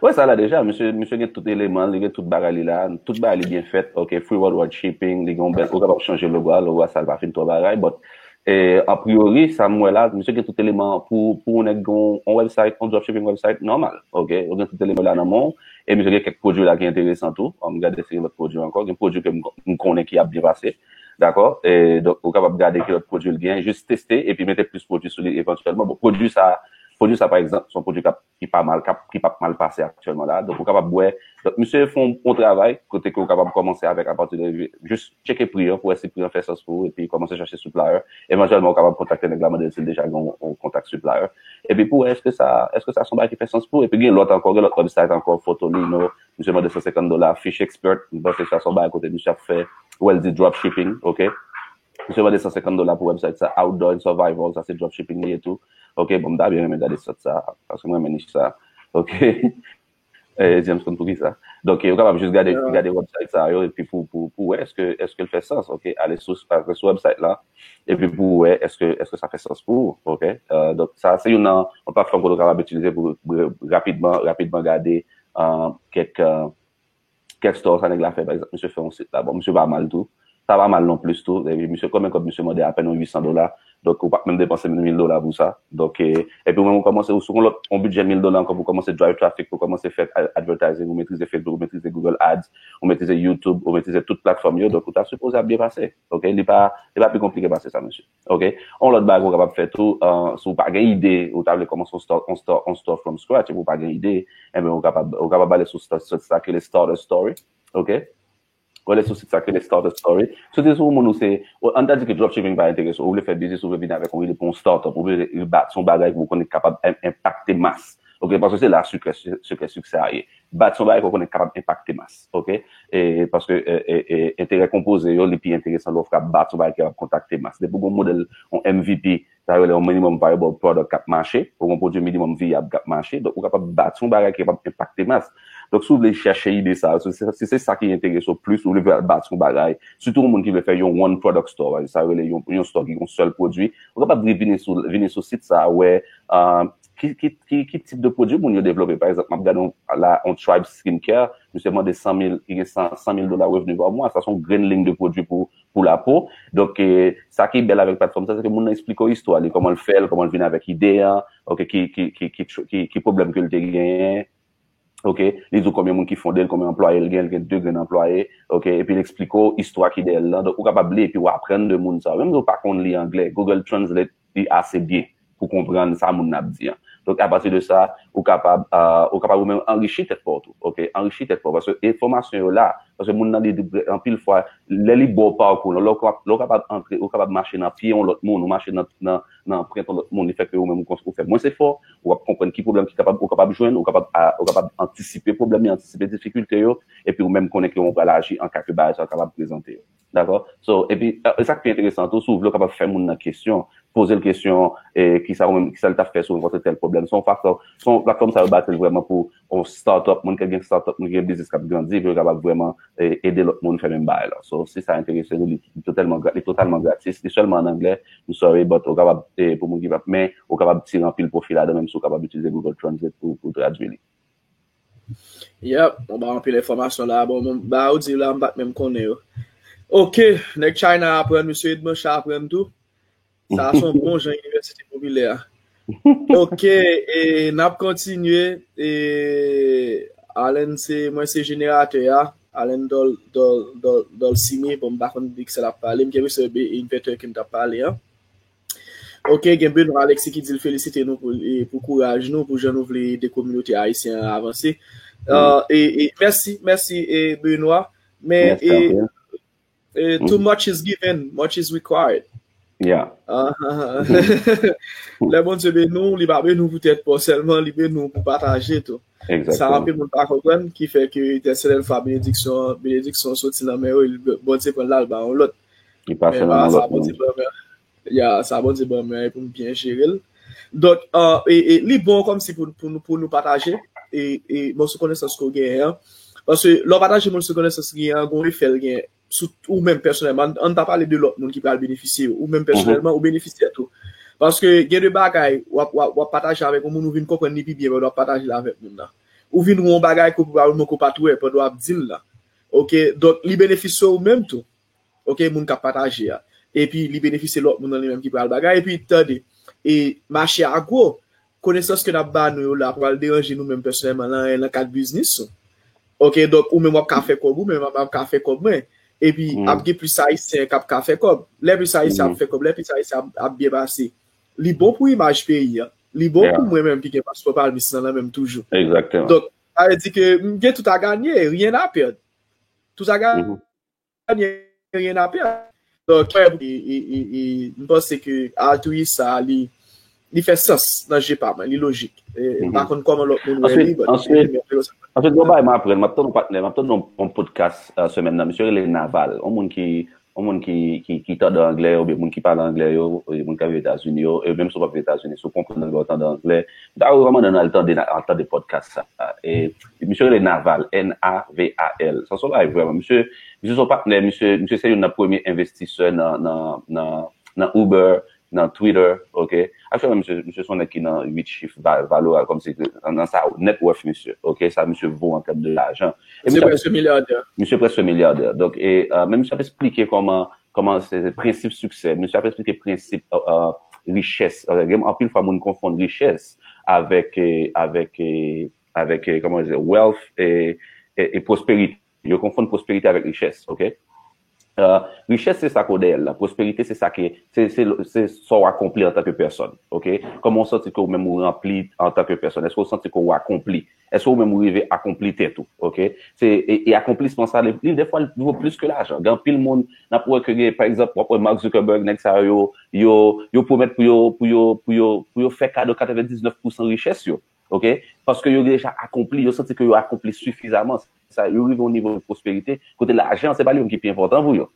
Wè, sa la deja, misye, misye gen tout eleman, li gen tout bagay li la, tout bagay li byen fèt, ok, free worldwide shipping, li gen yon bèl, ou kapab chanje logo a, logo a sa l pa fin twò bagay, but, eh, a priori, sa m wè la, misye gen tout eleman pou, pou yon nèg gen yon, yon website, yon dropshipping website nòmal, ok, ou gen tout eleman la nan men w, e misye gen kèk pwodui la ki enteresan tou, an m gade si gen lòt pwodui ankò, gen pwodui ke m, m konnen ki ap byen pase, dakò, e, donk, ou kapab gade ki lòt pwodui l gen, jis teste, epi mete plis pwodui sou li evantyèlman, bon, pwodui sa, pwodui sa, pa egzanp, se yon pwodui k ap ki pa mal, k ap, ki p ap mal pase aktyèlman la. Donk, ou kapab wè. Donk, misye fè yon, yon travay kote ke ou kapab kòmanse avèk apati de, jis tcheke pri an pou wè si pri an fè sans pou ou, epi kòmanse chache supplier. Evantyèlman, ou kapab kontakte nèg la, mande l si l deja gen yon, yon kontak supplier. Epi pou wè èske sa, èske sa se yon bagay ki fè sans pou ou. Epi gen lòt ankò, gen lòt website ankò, Fotolino, misye mande san senkant dola, Fish Expert, m panse sa se yon bagay kote misye ap fè, ou wè l di dropshipping, ok? Misye mande san senkant dola pou website sa, Outdoor and Survival, sa se dropshipping li ye tou. Ok, bon, m ta byen renmen gade site sa, paske m renmen nich sa. Ok. Eh, James konn poukisa. Donk, ou kapab jis gade, gade website sa yo, epi pou, pou, pou wè èske, èske l fè sans. Ok, ale sou, ale sou website la, epi pou wè èske, èske sa fè sans pou ou. Ok. Eh, donk, sa se youn nan, yon platfòm ke nou kapab itilize pou, pou rapidman, rapidman gade, eh, kèk, eh, kèk store sa nèg la fè, pa egzanp, misye fè yon sit la. Bon, misye pa mal tou. Sa pa mal non plis tou. Epi misye, konbyen kòb misye mande? Apèn yon uit san dola. Donk, ou p ap menm depanse menm mil dola pou sa. Donk, eh, epi ou menm ou kòmanse, ou sou yon lòt, yon bidjè mil dola ankò pou kòmanse drive traffic, pou kòmanse fè a-, advertising, ou metrize Facebook, ou metrize Google Ads, ou metrize YouTube, ou metrize tout platfòm yo. Donk, ou ta sipoze ap byen pase. Ok? Li pa, li pa pi konplike pase sa, mesye. Ok? Yon lòt bagay ou kapab fè tou, eh, si w pa gen ide, ou ta vle kòmanse yon store, yon store, yon store from scratch, epi w pa gen ide, enben, ou kapab, ou kapab ale sou store, site sa ki rele Starter Story. Ok? Ou ale sou site sa ki rele Starter Story. Si w se yon moun ou se, ou, ann ta di ke dropshipping pa enterese w, ou vle fè biznis, ou vle vin avèk yon ide pou yon startup, ou vle bati yon bagay ke w konnen kapab en-, enpakte mas. Ok? Paske se la sekrè, sekrè siksè a ye. Bati yon bagay ke w konnen kapab enpakte mas. Ok? E, paske, e, e, e, enterè konpoze yo, li pi enteresan lè w ka bati yon bagay ki kapab kontakte mas. Depi w gen yon modèl, yon M V P, sa yo rele yon minimum viable product k ap mache, ou gen yon pwodui minimum viyab k ap mache, donk ou kapab bati yon bagay ki kapab enpakte mas. Donk, si w vle chèche ide sa yo, si se, si se sa ki enterese w plis, ou vle bati yon bagay, sitou yon moun ki vle fè yon one product store, sa yo rele yon, yon store ki gen yon sèl pwodui, ou kapab vin, vini sou, vini sou sit sa, wè, ah, ki, ki, ki, ki tip de pwodui moun yo devlope. Pa egzanp, m ap gade yon, la, yon Tribe Skincare, misye mande san mil, ki gen san, san mil dola revni pa mwa, sa se yon grenn liy de pwodui pou, pou lapo. Donk, eh, sa ki bèl avèk platfòm sa, se ke moun nan eksplike w istwa li, kòman l fè l, kòman l vin avèk ide a, ok, ki, ki, ki, ki, ki, ki pwoblèm ke l te genyen, ok, li di w konbyen moun ki fonde l, konbyen anplwaye l gen, l gen de grenn anplwaye, ok, epi l eksplike w istwa ki dèyè l lan. Donk, ou kapab li epi w aprann de moun sa yo. Menm si w pa konn li anglè, Google Translate li ase byen pou konprann sa moun nan ap di an. Donk, apati de sa, ou kapab, ah, ou kapab ou menm anrichi tèt pa w tou, ok? Anrichi tèt pa w, paske enfòmasyon yo la, paske moun nan li, anpil fwa, lè li ba w pakou, lè w kapab, lè w kapab antre, ou kapab mache nan pye yon lòt moun, ou mache nan, nan, nan anprent yon lòt moun, li fè ke ou menm ou, ou fè mwens efò, ou ap konprann ki pwoblèm ki kapab, ou kapab jwenn, ou kapab, ah, ou kapab antisipe pwoblèm yo, antisipe difikilte yo, epi ou menm konnen ke ou pral aji an ka ke bagay sa yo kapab prezante yo. Dakò? So, epi, eh, e sa k pi enteresan tou, si w vle, w kapab fè moun nan kesyon, poze l kesyon, eh, kisa ou menm, kisa l t ap fè si w rankontre tèl pwoblèm. Se yon fason, se yon platfòm sa yo bati l vrèman pou yon startup, moun ki gen startup, moun ki gen biznis k ap grandi, pou yo kapab vrèman, eh, ede lòt moun fè menm bagay la. So, si sa enterese nou, li, li totalman gra-, li totalman gratis, li sèlman an anglè, I'm sorry, but ou kapab, eh, pou moun ki pa, men ou kapab tire anpil pwofi ladan, menm si ou kapab itilize Google Translate pou, pou tradui li. Yep, bon, ba anpil enfòmasyon la. Bon, bon, ba ou di la, m pa t menm konnen yo. Ok, nèg China aprann, mesye Edmanche aprann tou. Sa a se yon bon jan inivèsite popilè a. Ok, e n ap kontinye. E Allen se, mwen se jeneratè a. Allen Dol, Dol, Dol, Dolcimi, bon, m pa konn di ki sa l ap pale. M kenbe se inventè ke m t ap pale an. Ok, gen Benoît Alexis ki di l felisite nou pou, e, pou kouraj nou, pou jan nou vle ede kominote ayisyen an avanse. Euh, e, e, mèsi, mèsi, e, Benoît. Men, e, e, too much is given, much is required. Yeah. Ah, lè Bondye beni w, li pa beni w pou tèt pa w sèlman, li beni w pou pataje tou. Sa anpil moun pa konprann, ki fè ke tèl sèl fwa benediksyon, benediksyon soti nan men yo, Bondye pran l al ba yon lòt. Li pase nan men lòt moun. Ya, sa Bondye ban mwen pou m byen jere l. Donk, e, e, li bon kòmsi pou, pou, nou, pou nou pataje e, e mòso konesans ke w genyen an. Paske lè w pataje mòso konesans ki genyen an, gen yon efè l genyen sou ou menm pèsonèlman. Ann, ann pa pale de lòt moun ki pral benefisye yo. Ou menm pèsonèlman, ou benefisye tou. Paske gen de bagay, w ap, w ap, w ap pataje avèk yon moun, ou vin konprann li pi byen pandan w ap pataje l avèk moun nan. Ou vin wè yon bagay ke pwobableman ke w pa t wè pandan w ap di l la. Oke? Donk, li benefisye ou menm tou. Oke, moun k ap pataje a. Epi li benefisye lòt moun nan li menm ki pral bagay. Epi tande, e mache a gwo, konesans ke n ap ba nou yo la pral deranje nou menm pèsonèlman nan, nan kad biznis ou. Oke, donk ou menm w ap ka fè kòb ou, menm m ap ka fè kòb mwen. Epi ap gen plis Ayisyen k ap ka fè kòb. Lè plis Ayisyen ap fè kòb, lè plis Ayisyen ap, ap byen pase. Li bon pou imaj peyi a. Li bon pou mwen menm ki gen paspò palmis nan, nan menm toujou. Donk, sa vle di ke m gen tout a ganye, rien à perdre. Tout a ganye, rien à perdre. Donk, e, e, e, e, m panse ke altruis sa, li, li fè sans nan je pa mwen, li lojik. E, m pa konn kòman lòt moun wè li, but, Answit, yon bagay m aprann, m ap tann yon patnè, m ap tann yon, yon podcast uh, semèn nan, misye rele Naval, yon moun ki, yon moun ki, ki, ki tande anglè, oubyen moun ki pale anglè yo, moun k ap viv Etazini yo, e menm si w p ap viv Etazini, si w konprann anglè, w tande anglè, m ta rekomande nou al tande, al tande podcast sa. E, misye rele Naval, N A V A L. Sa se yon bagay vrèman. Misye, misye se yon patnè, misye, misye se youn nan premye envestisè nan, nan, nan, nan Uber, nan Twitter, oke? Aktyèlman, misye, misye se yon nèg ki nan uit chif va, valoral, kòmsi nan sa net worth misye, oke? Sa misye vo an tèm de lajan. Misye prèske milyadè. Misye prèske milyadè. Donk, e, uh, men misye ap esplike kòman, kòman se prensip siksè. Misye ap esplike prensip uh, uh, richès. Uh, gen anpil fwa moun konfonn richès avèk, e, avèk, e, avèk, e, kòman yo di, wealth e, e, e prosperite. Yo konfonn prosperite avèk richès, oke? Uh, richès se sa ke w dèyè l la. Prosperite se sa ke, se, se, se sa w akonpli antanke pèsòn, oke? Kòman w santi ke w menm ou ranpli antanke pèsòn? Èske w santi ke w akonpli? Èske w menm ou rive akonpli tèt ou, oke? Se, e, e akonplisman sa, li, li defwa li vo plis ke lajan. Gen anpil moun, n ap wè ke gen, pa egzanp, w ap wè Mark Zuckerberg, nèg sa yo, yo, yo pwomèt pou yo, pou yo, pou yo, pou yo fè kado katrevendiznèf pousan richès yo. Oke? Paske yo deja akonpli, yo santi ke yo akonpli sifizaman. Sa, yo rive yon nivo de prosperite, kote lajan, se pa li menm ki pi enpòtan pou yo.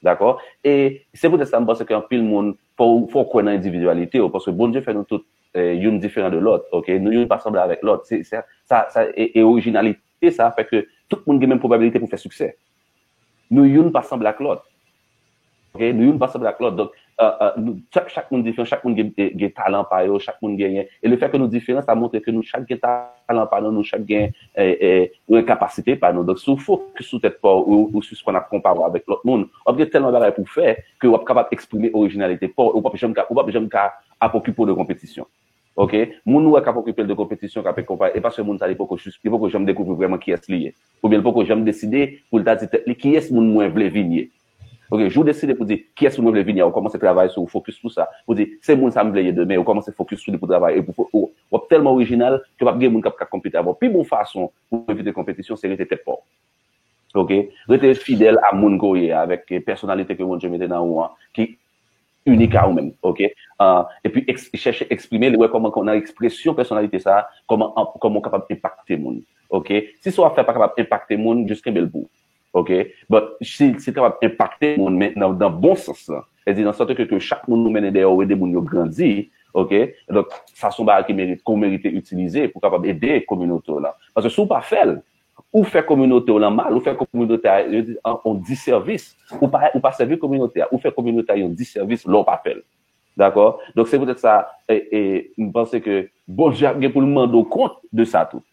Dakò? E se poutèt sa, m panse ke anpil moun, fò, fò w kwè nan endividyalite w, paske Bondye fè nou tout e, youn diferan de lòt, oke? Nou youn pa sanble avèk lòt. Se, se, sa, sa, e, e orijinalite sa fè ke tout moun gen menm pwobabilite pou fè siksè. Nou youn pa sanble ak lòt. Oke? Nou youn pa sanble ak lòt. Donk, uh, uh, nou, chak, chak moun diferan, chak moun gen, gen talan pa yo, chak moun genyen. E lefètke nou diferan, sa montre ke nou chak gen talan pa nou, nou chak gen e, e, nou gen kapasite pa nou. Donk, si w fokis sou tèt pa w, ou, ou sispann ap konpare w avèk lòt moun, w ap gen tèlman bagay pou w fè ke w ap kapab eksprime orijinalite pa w, ou p ap janm ka, ou p ap janm ka ap okipe w de konpetisyon. Oke? Moun ou wè k ap okipe l de konpetisyon, k ap konpare, e paske moun sa li poko jis, li poko janm dekouvri vrèman kiyès li ye. Oubyen li poko janm deside pou l ta di tèt li kiyès moun mwen vle vin ye. Oke, jou w deside pou di kiyès moun mwen vle vin ye, ou kòmanse travay sou ou, fokis sou sa. Pou di se moun sa m vle ye demen, ou kòmanse fokis sou li pou travay. E pou, ou, w ap tèlman orijinal ke p ap gen moun k ap ka konpete avè w. Pi bon fason pou w evite konpetisyon se rete tèt pa w. Oke? Rete fidèl a moun ke w ye, avèk pèsonalite ke Bondye mete nan ou an, ki inik a ou menm, oke? Ah, epi eks, chèche eksprime li, wè kòman nan ekspresyon pèsonalite sa, kòman, kòman w kapab enpakte moun, oke? Si sa w ap fè pa kapab enpakte moun, jis kenbe l pou ou, oke? But si, si l kapab enpakte moun, men nan, nan bon sans lan, sètadi nan sans ke, ke chak moun ou mennen dèyè w ede moun yo grandi, oke? Donk, sa se yon bagay ki merite, ke w merite itilize pou w kapab ede kominote w lan. Paske si w pa fè l, ou fè kominote w lan mal, ou fè kominote a, yo di, an, on disèvis. Ou pa, ou pa sèvi kominote a, ou fè kominote a yon disèvis lè w pa fè l. Dakò? Donk, se poutèt sa, e, e, m panse ke Bondye ap gen pou l mande w kont de sa tou.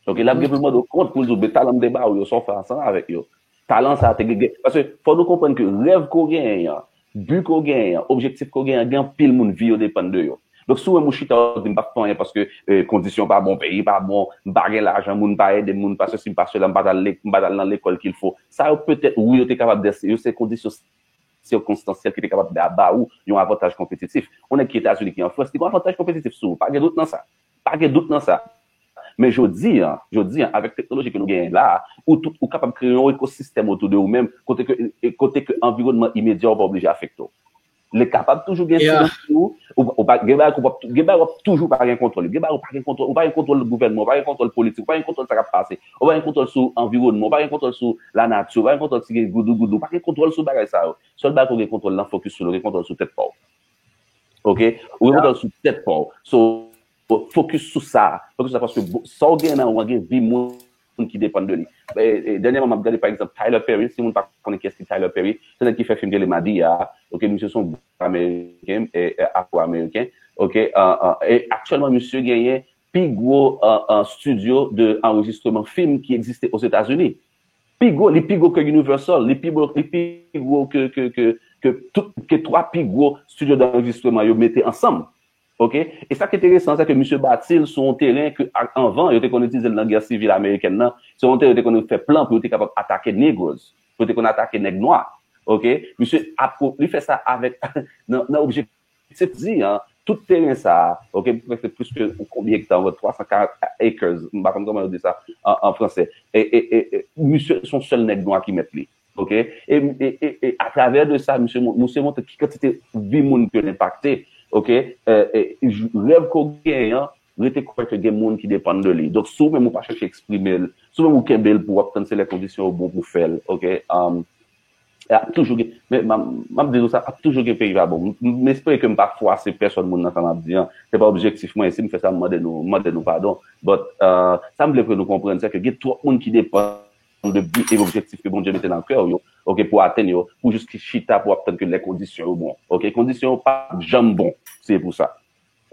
Oke, l ap gen pou l mande w kont pou l di w, men talan m te ba w yo, sa w fè ansanm avèk yo. Talan sa a te gen, gen, paske fò nou konprann ke rèv ke w genyen an, bi ke w genyen an, objektif ke w genyen an, gen anpil moun vi yo depann de yo. Donk, si w menm ou chita, w di, "M p ap fè anyen paske, eh, kondisyon pa bon, peyi pa bon, m pa gen lajan, moun pa ede m, moun pa sesi, m pa sela, m pa t al lek-, m pa t al nan lekòl kilfo." Sa yo petèt, wi, yo te kapab dèse, yo se kondisyon sikonstansyèl ki te kapab ba, ba ou yon avantaj konpetitif. Yon nèg ki Etazini, ki an Frans, li gen yon avantaj konpetitif sou ou. Pa gen dout nan sa. Pa gen dout nan sa. Men jodi a, jodi a, avèk teknoloji ke nou genyen la, ou tout, ou kapab kreye yon ekosistèm otou de ou menm, kote ke, e, kote ke anviwònman imedya ou pa oblije afekte w. Li kapab toujou gen silans sou ou. Ou pa, gen bagay ou p ap, gen bagay w ap toujou pa gen kontwòl. Gen bagay ou pa gen kontwòl, ou pa gen kontwòl gouvènman, ou pa gen kontwòl politik, ou pa gen kontwòl sa k ap pase. Ou pa gen kontwòl sou anviwònman, ou pa gen kontwòl sou lanati, ou pa gen kontwòl si gen goudougoudou, ou pa gen kontwòl sou bagay sa yo. Sèl bagay ou gen kontwòl nan fokis sou li, ou gen kontwòl sou tèt pa w. Ok? Ou gen kontwòl sou tèt pa w. So, fokis sou sa. Fokis sou sa paske sa w gen nan ou an gen vi moun ki depann de li. Dènyèman, m ap gade pa egzanp Tyler Perry, si moun pa konnen kiyès ki Tyler Perry, se nèg ki fè fim ki rele Madea, ok, misye se yon Ameriken, afro-ameriken, ok, e aktyèlman misye genyen pi gwo studio de anrejistreman fim ki egziste Ozetazini. Pi gwo, li pi gwo ke Universal, li pi gwo, li pi gwo ke, ke, ke, ke, tout, ke twa pi gwo studio d'enregistrement yo mete ansanm. Ok? E sa ki enteresan, se ke misye bati l sou yon teren ke anvan, yo te konn itilize l nan gè sivil amerikèn nan, se yon teren yo te konn fè plan pou yo te kapab atake Negroes, pou yo te konn atake nèg nwa. Ok? Misye apwo, li fè sa avèk, nan, nan objektif di, an, tout teren sa, ok, prèske plis ke yon konbyen ekta, twa san karant acres, m pa konn kòman yo di sa an, an fransè. E, e, e, e misye se yon sèl nèg nwa ki mèt li. Ok? E, e, e, e atravè de sa, misye, misye montre ki kantite vi moun ke l enpakte. Ok? E, e, rèv ke w genyen an, rete kwè ke gen moun ki depann de li. Donk, si w menm ou pa chèche eksprime l, si w menm ou kenbe l pou w ap tann se lè kondisyon yo bon pou w fè l, ok? Um, ap toujou gen, men m ap di nou sa, ap toujou gen peyi pa bon. M espere ke m pa fwase pèsòn moun nan sa m ap di an. Se pa objektif mwen, e si m fè sa, m mande nou, m mande nou padon. But, uh, sa m vle pou nou konprann, se ke gen twòp moun ki depann de bi e objektif ke Bondye mete nan kè w yo, ok, pou atenn yo, pou jis ki chita pou ap tann ke lè kondisyon yo bon. Ok, kondisyon yo p ap janm bon, se pou sa.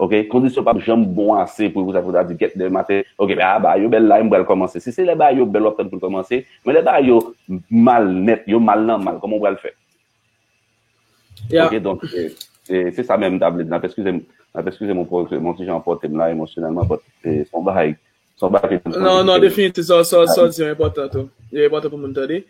Ok, kondisyon p ap janm bon ase pou, pou sa, pou ta di, gèt demen maten, ok, a, bagay yo bèl la, m pral kòmanse. Si se lè bagay yo bèl w ap tann pou l kòmanse, men lè bagay yo mal nèt, yo mal nan mal, kòman w pral fè? Ok, donk, se sa menm m ta vle di. N ap eskize m, n ap eskize m, m ti jan anpòte m la emosyonèlman, but se yon bagay, se yon bagay ke nou... Non, non, definitivman, sa w di an enpòtan tou. Li enpòtan pou moun tande.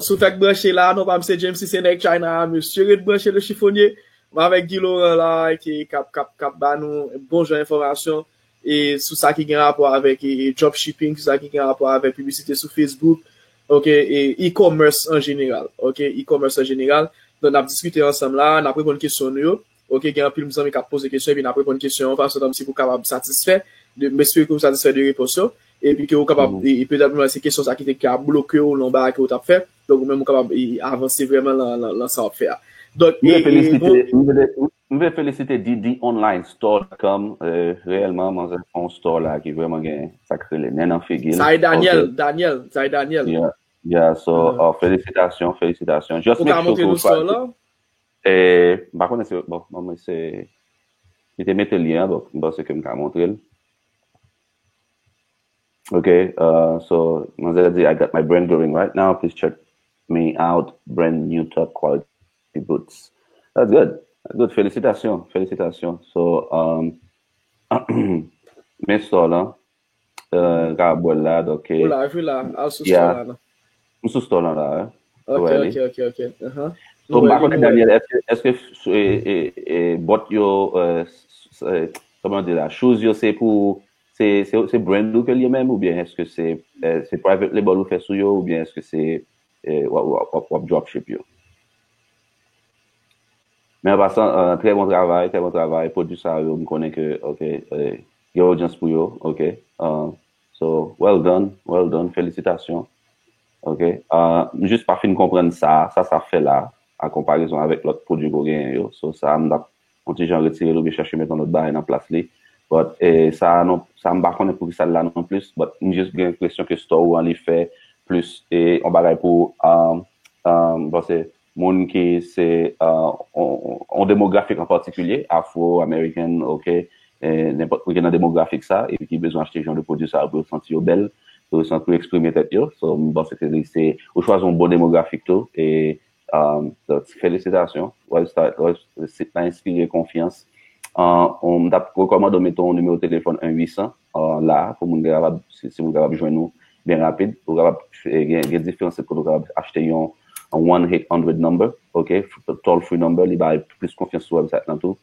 Si w fèk branche la, non pa m se James, si se nèg China a, mesye ret branche le chifonye. M avèk Guy Laurent la, ki k ap, k ap, k ap ba nou bon jan enfòmasyon e sou sa ki gen rapò avèk e, e dropshipping, sou sa ki gen rapò avèk piblisite sou Facebook, ok, e e-commerce an jeneral, ok, e-commerce an jeneral. Donk, n ap diskite ansanm la, n ap reponn kesyon nou yo. Ok, gen anpil zanmi k ap poze kesyon, epi n ap reponn kesyon yo fason tanm si pou kapab satisfè, de, m espere ke w satisfè de repons yo, epi ke w kapab, e, e petèt, se kesyon sa ki te ka bloke w nan bagay ke w t ap fè, donk ou menm ou kapab, e, avanse vrèman nan, nan, nan sa w ap fè a. Donk, e, e, bon. M vle felisite D D Online Store dot com, e, reyèlman, manzè fè yon store la ki vrèman gen sa k rele nen nan figi l. Sa e Daniel, Daniel, sa e Daniel. Yeah, yeah, so, uh, felisitasyon, felisitasyon. Just make sure ke w chwazi. E, m pa konnen si, bon, mwen se, li te mete lyen an, donk, m panse ke m ka montre l. Ok, uh, so, manzè di, I got my brand going right now. Please check me out. Brand new top quality boots. That's good. That's good. Felisitasyon. Felisitasyon. So, um, men store lan. Uh, ka bwè la, donk, eh, ou la, ou la, al sou store la, non? M sou store lan la, eh. Ok, ok, ok, ok. So, m pa konnen, Daniel, èske, èske, eh, eh, eh, bòt yo, eh, kòman di la, shoes yo se pou, se, se, se brand ou ke l ye menm, oubyen èske se, eh, se private label ou fè sou yo, oubyen èske se, eh, w ap, w ap, w ap, w ap dropship yo? Men an pasan, eh, trè bon travay, trè bon travay. Pwodui sa yo, m konnen ke, ok, eh, gen odyans pou yo, ok. Eh, so, well done, well done, felisitasyon. Ok. Eh, m jis pa fin konprann sa, sa, sa fè la, an konparezon avèk lòt pwodui ke w genyen yo. So, sa, m t ap yon ti jan retire l oubyen chèche met yon lòt bagay nan plas li. But, eh, sa, non, sa, m pa konnen poukisa l la non plis, but m jis gen enpresyon ke store ou an li fè plis, eh, yon bagay pou, eh, eh, m panse, moun ki se, eh, on, on demografik an patikilye, afro, american, ok, eh, nenpòt moun ki nan demografik sa, epi ki bezwen achte jan de pwodui sa pou yo santi yo bèl, pou yo santi, pou yo eksprime tèt yo. So, m panse ke li se, ou chwazi yon bon demografik tou, e, eh, donk, felisitasyon, website, web, sit la enspire konfyans. Eh, m t ap rekòmande w mete yon nimewo telefòn en uit san, eh, la, pou moun kapab, si, si moun kapab jwenn ou byen rapid, ou kapab, eh, gen, gen diferans kote ou kapab achte yon, yon one eight hundred number, ok, toll free number, li bay plis konfyans sou website lan tou.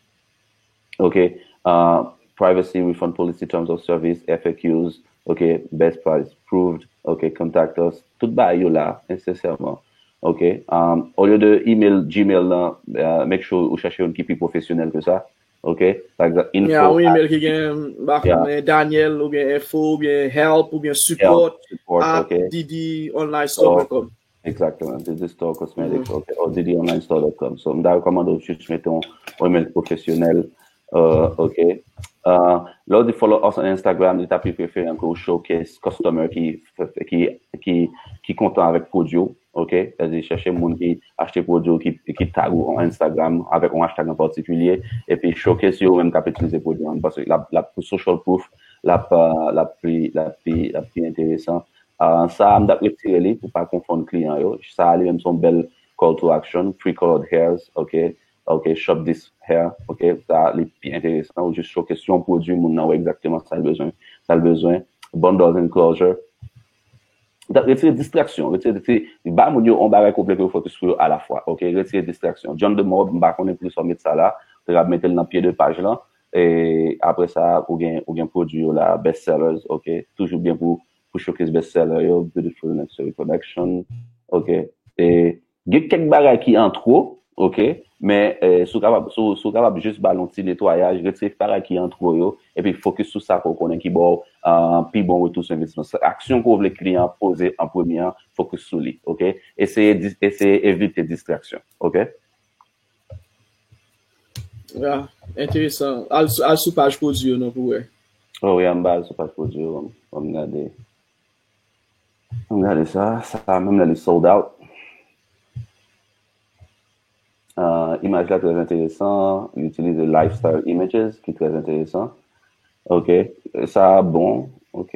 Ok, eh, privacy, refund policy, terms of service, F A Qs, ok, best price proved, ok, contact us, tout bagay yo la, nesesèman. Ok. Um, olye de email Gmail lan, uh, make sure ou chèche yon ki pi pwofesyonèl ke sa. Ok. Pa egzanp, info. Ya, yon email ki gen, m pa konn, Daniel oubyen info oubyen help oubyen support, support at ddonlinestore.com. Exactement, ddstore cosmetics, ok, or ddonlinestore.com. So, m ta rekòmande w jis mete yon, yon email pwofesyonèl, uh, ok. Uh, lè w di follow us on Instagram, li ta pi preferan ke w showcase customer ki, ki, ki, ki kontan avèk pwodui w, ok. Sètadi chèche moun ki achte pwodui w, ki, ki tag ou on Instagram avèk yon hashtag an patikilye, epi showcase yo menm k ap itilize pwodui an, paske l ap, l ap pou social proof, l ap, uh, l ap pi, l ap pi, l ap pi enteresan. Uh, sa a, m t ap retire li pou pa konfonn kliyan yo. Sa a li menm se yon bèl call to action, free colored hairs, ok, ok, shop this hair, ok, sa a li pi enteresan, ou jis showcase yon pwodui, moun nan wè egzakteman sa l bezwen, sa l bezwen, bundles and closure. M t ap retire distraksyon, retire, retire, ba moun yo yon bagay konplè pou yo focus sou yo alafwa, ok, retire distraksyon. John Demorbe, m pa konnen poukisa w met sa la, te ka mete l nan pye de paj lan, e apre sa, ou gen, ou gen pwodui yo la, best sellers, ok, toujou byen pou pou showcase best seller yo, beautiful luxury collection, ok. E gen kèk bagay ki an two, ok, men, eh, si w kapab, si w, si w kapab jis ba l yon ti netwayaj, retire bagay ki an two yo, epi focus sou sa ke w konnen ki ba w, ah, pi bon retou sou envestisman. Sa, aksyon ke w vle kliyan an poze an premye an, focus sou li, ok. Eseye di-, eseye evite distraksyon, ok. Ya, enteresan. Al, al sou paj pwodui yo non pou wè. Oh, wi, an ba al sou paj pwodui yo, ban m gade. Ban m gade sa. Sa menm lè li sold out. Uh, imaj la trè enteresan. Li itilize lifestyle images ki trè enteresan. Ok. Sa bon. Ok.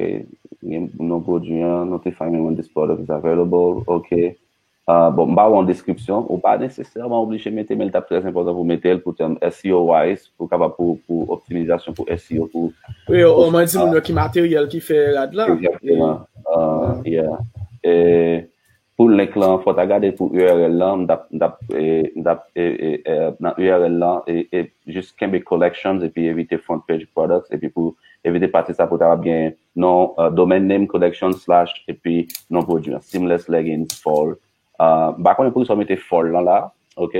Gen non pwodui an, notify me when this product is available. Ok. Ah, bon, m ba w yon deskripsyon, ou pa nesesèman oblije mete, men l t ap trè enpòtan pou mete l pou tèm S E O wise, pou kapab pou, pou optimizasyon pou S E O. Pou, wi, omwen di moun yo ki materyèl ki fè rad la. Egzakteman. Ah, yeah. E pou link lan, fò w ta gade pou U R L lan, m t ap, m t ap, e, m t ap, e, e, e, nan U R L lan, e, e, jis kenbe collections, epi evite front page products, epi pou evite pati sa pou ta ap gen non, uh, domain name collection slash, epi non pwodui an, seamless leggings fall. Uh, m pa konnen poukisa w mete fall lan la, ok?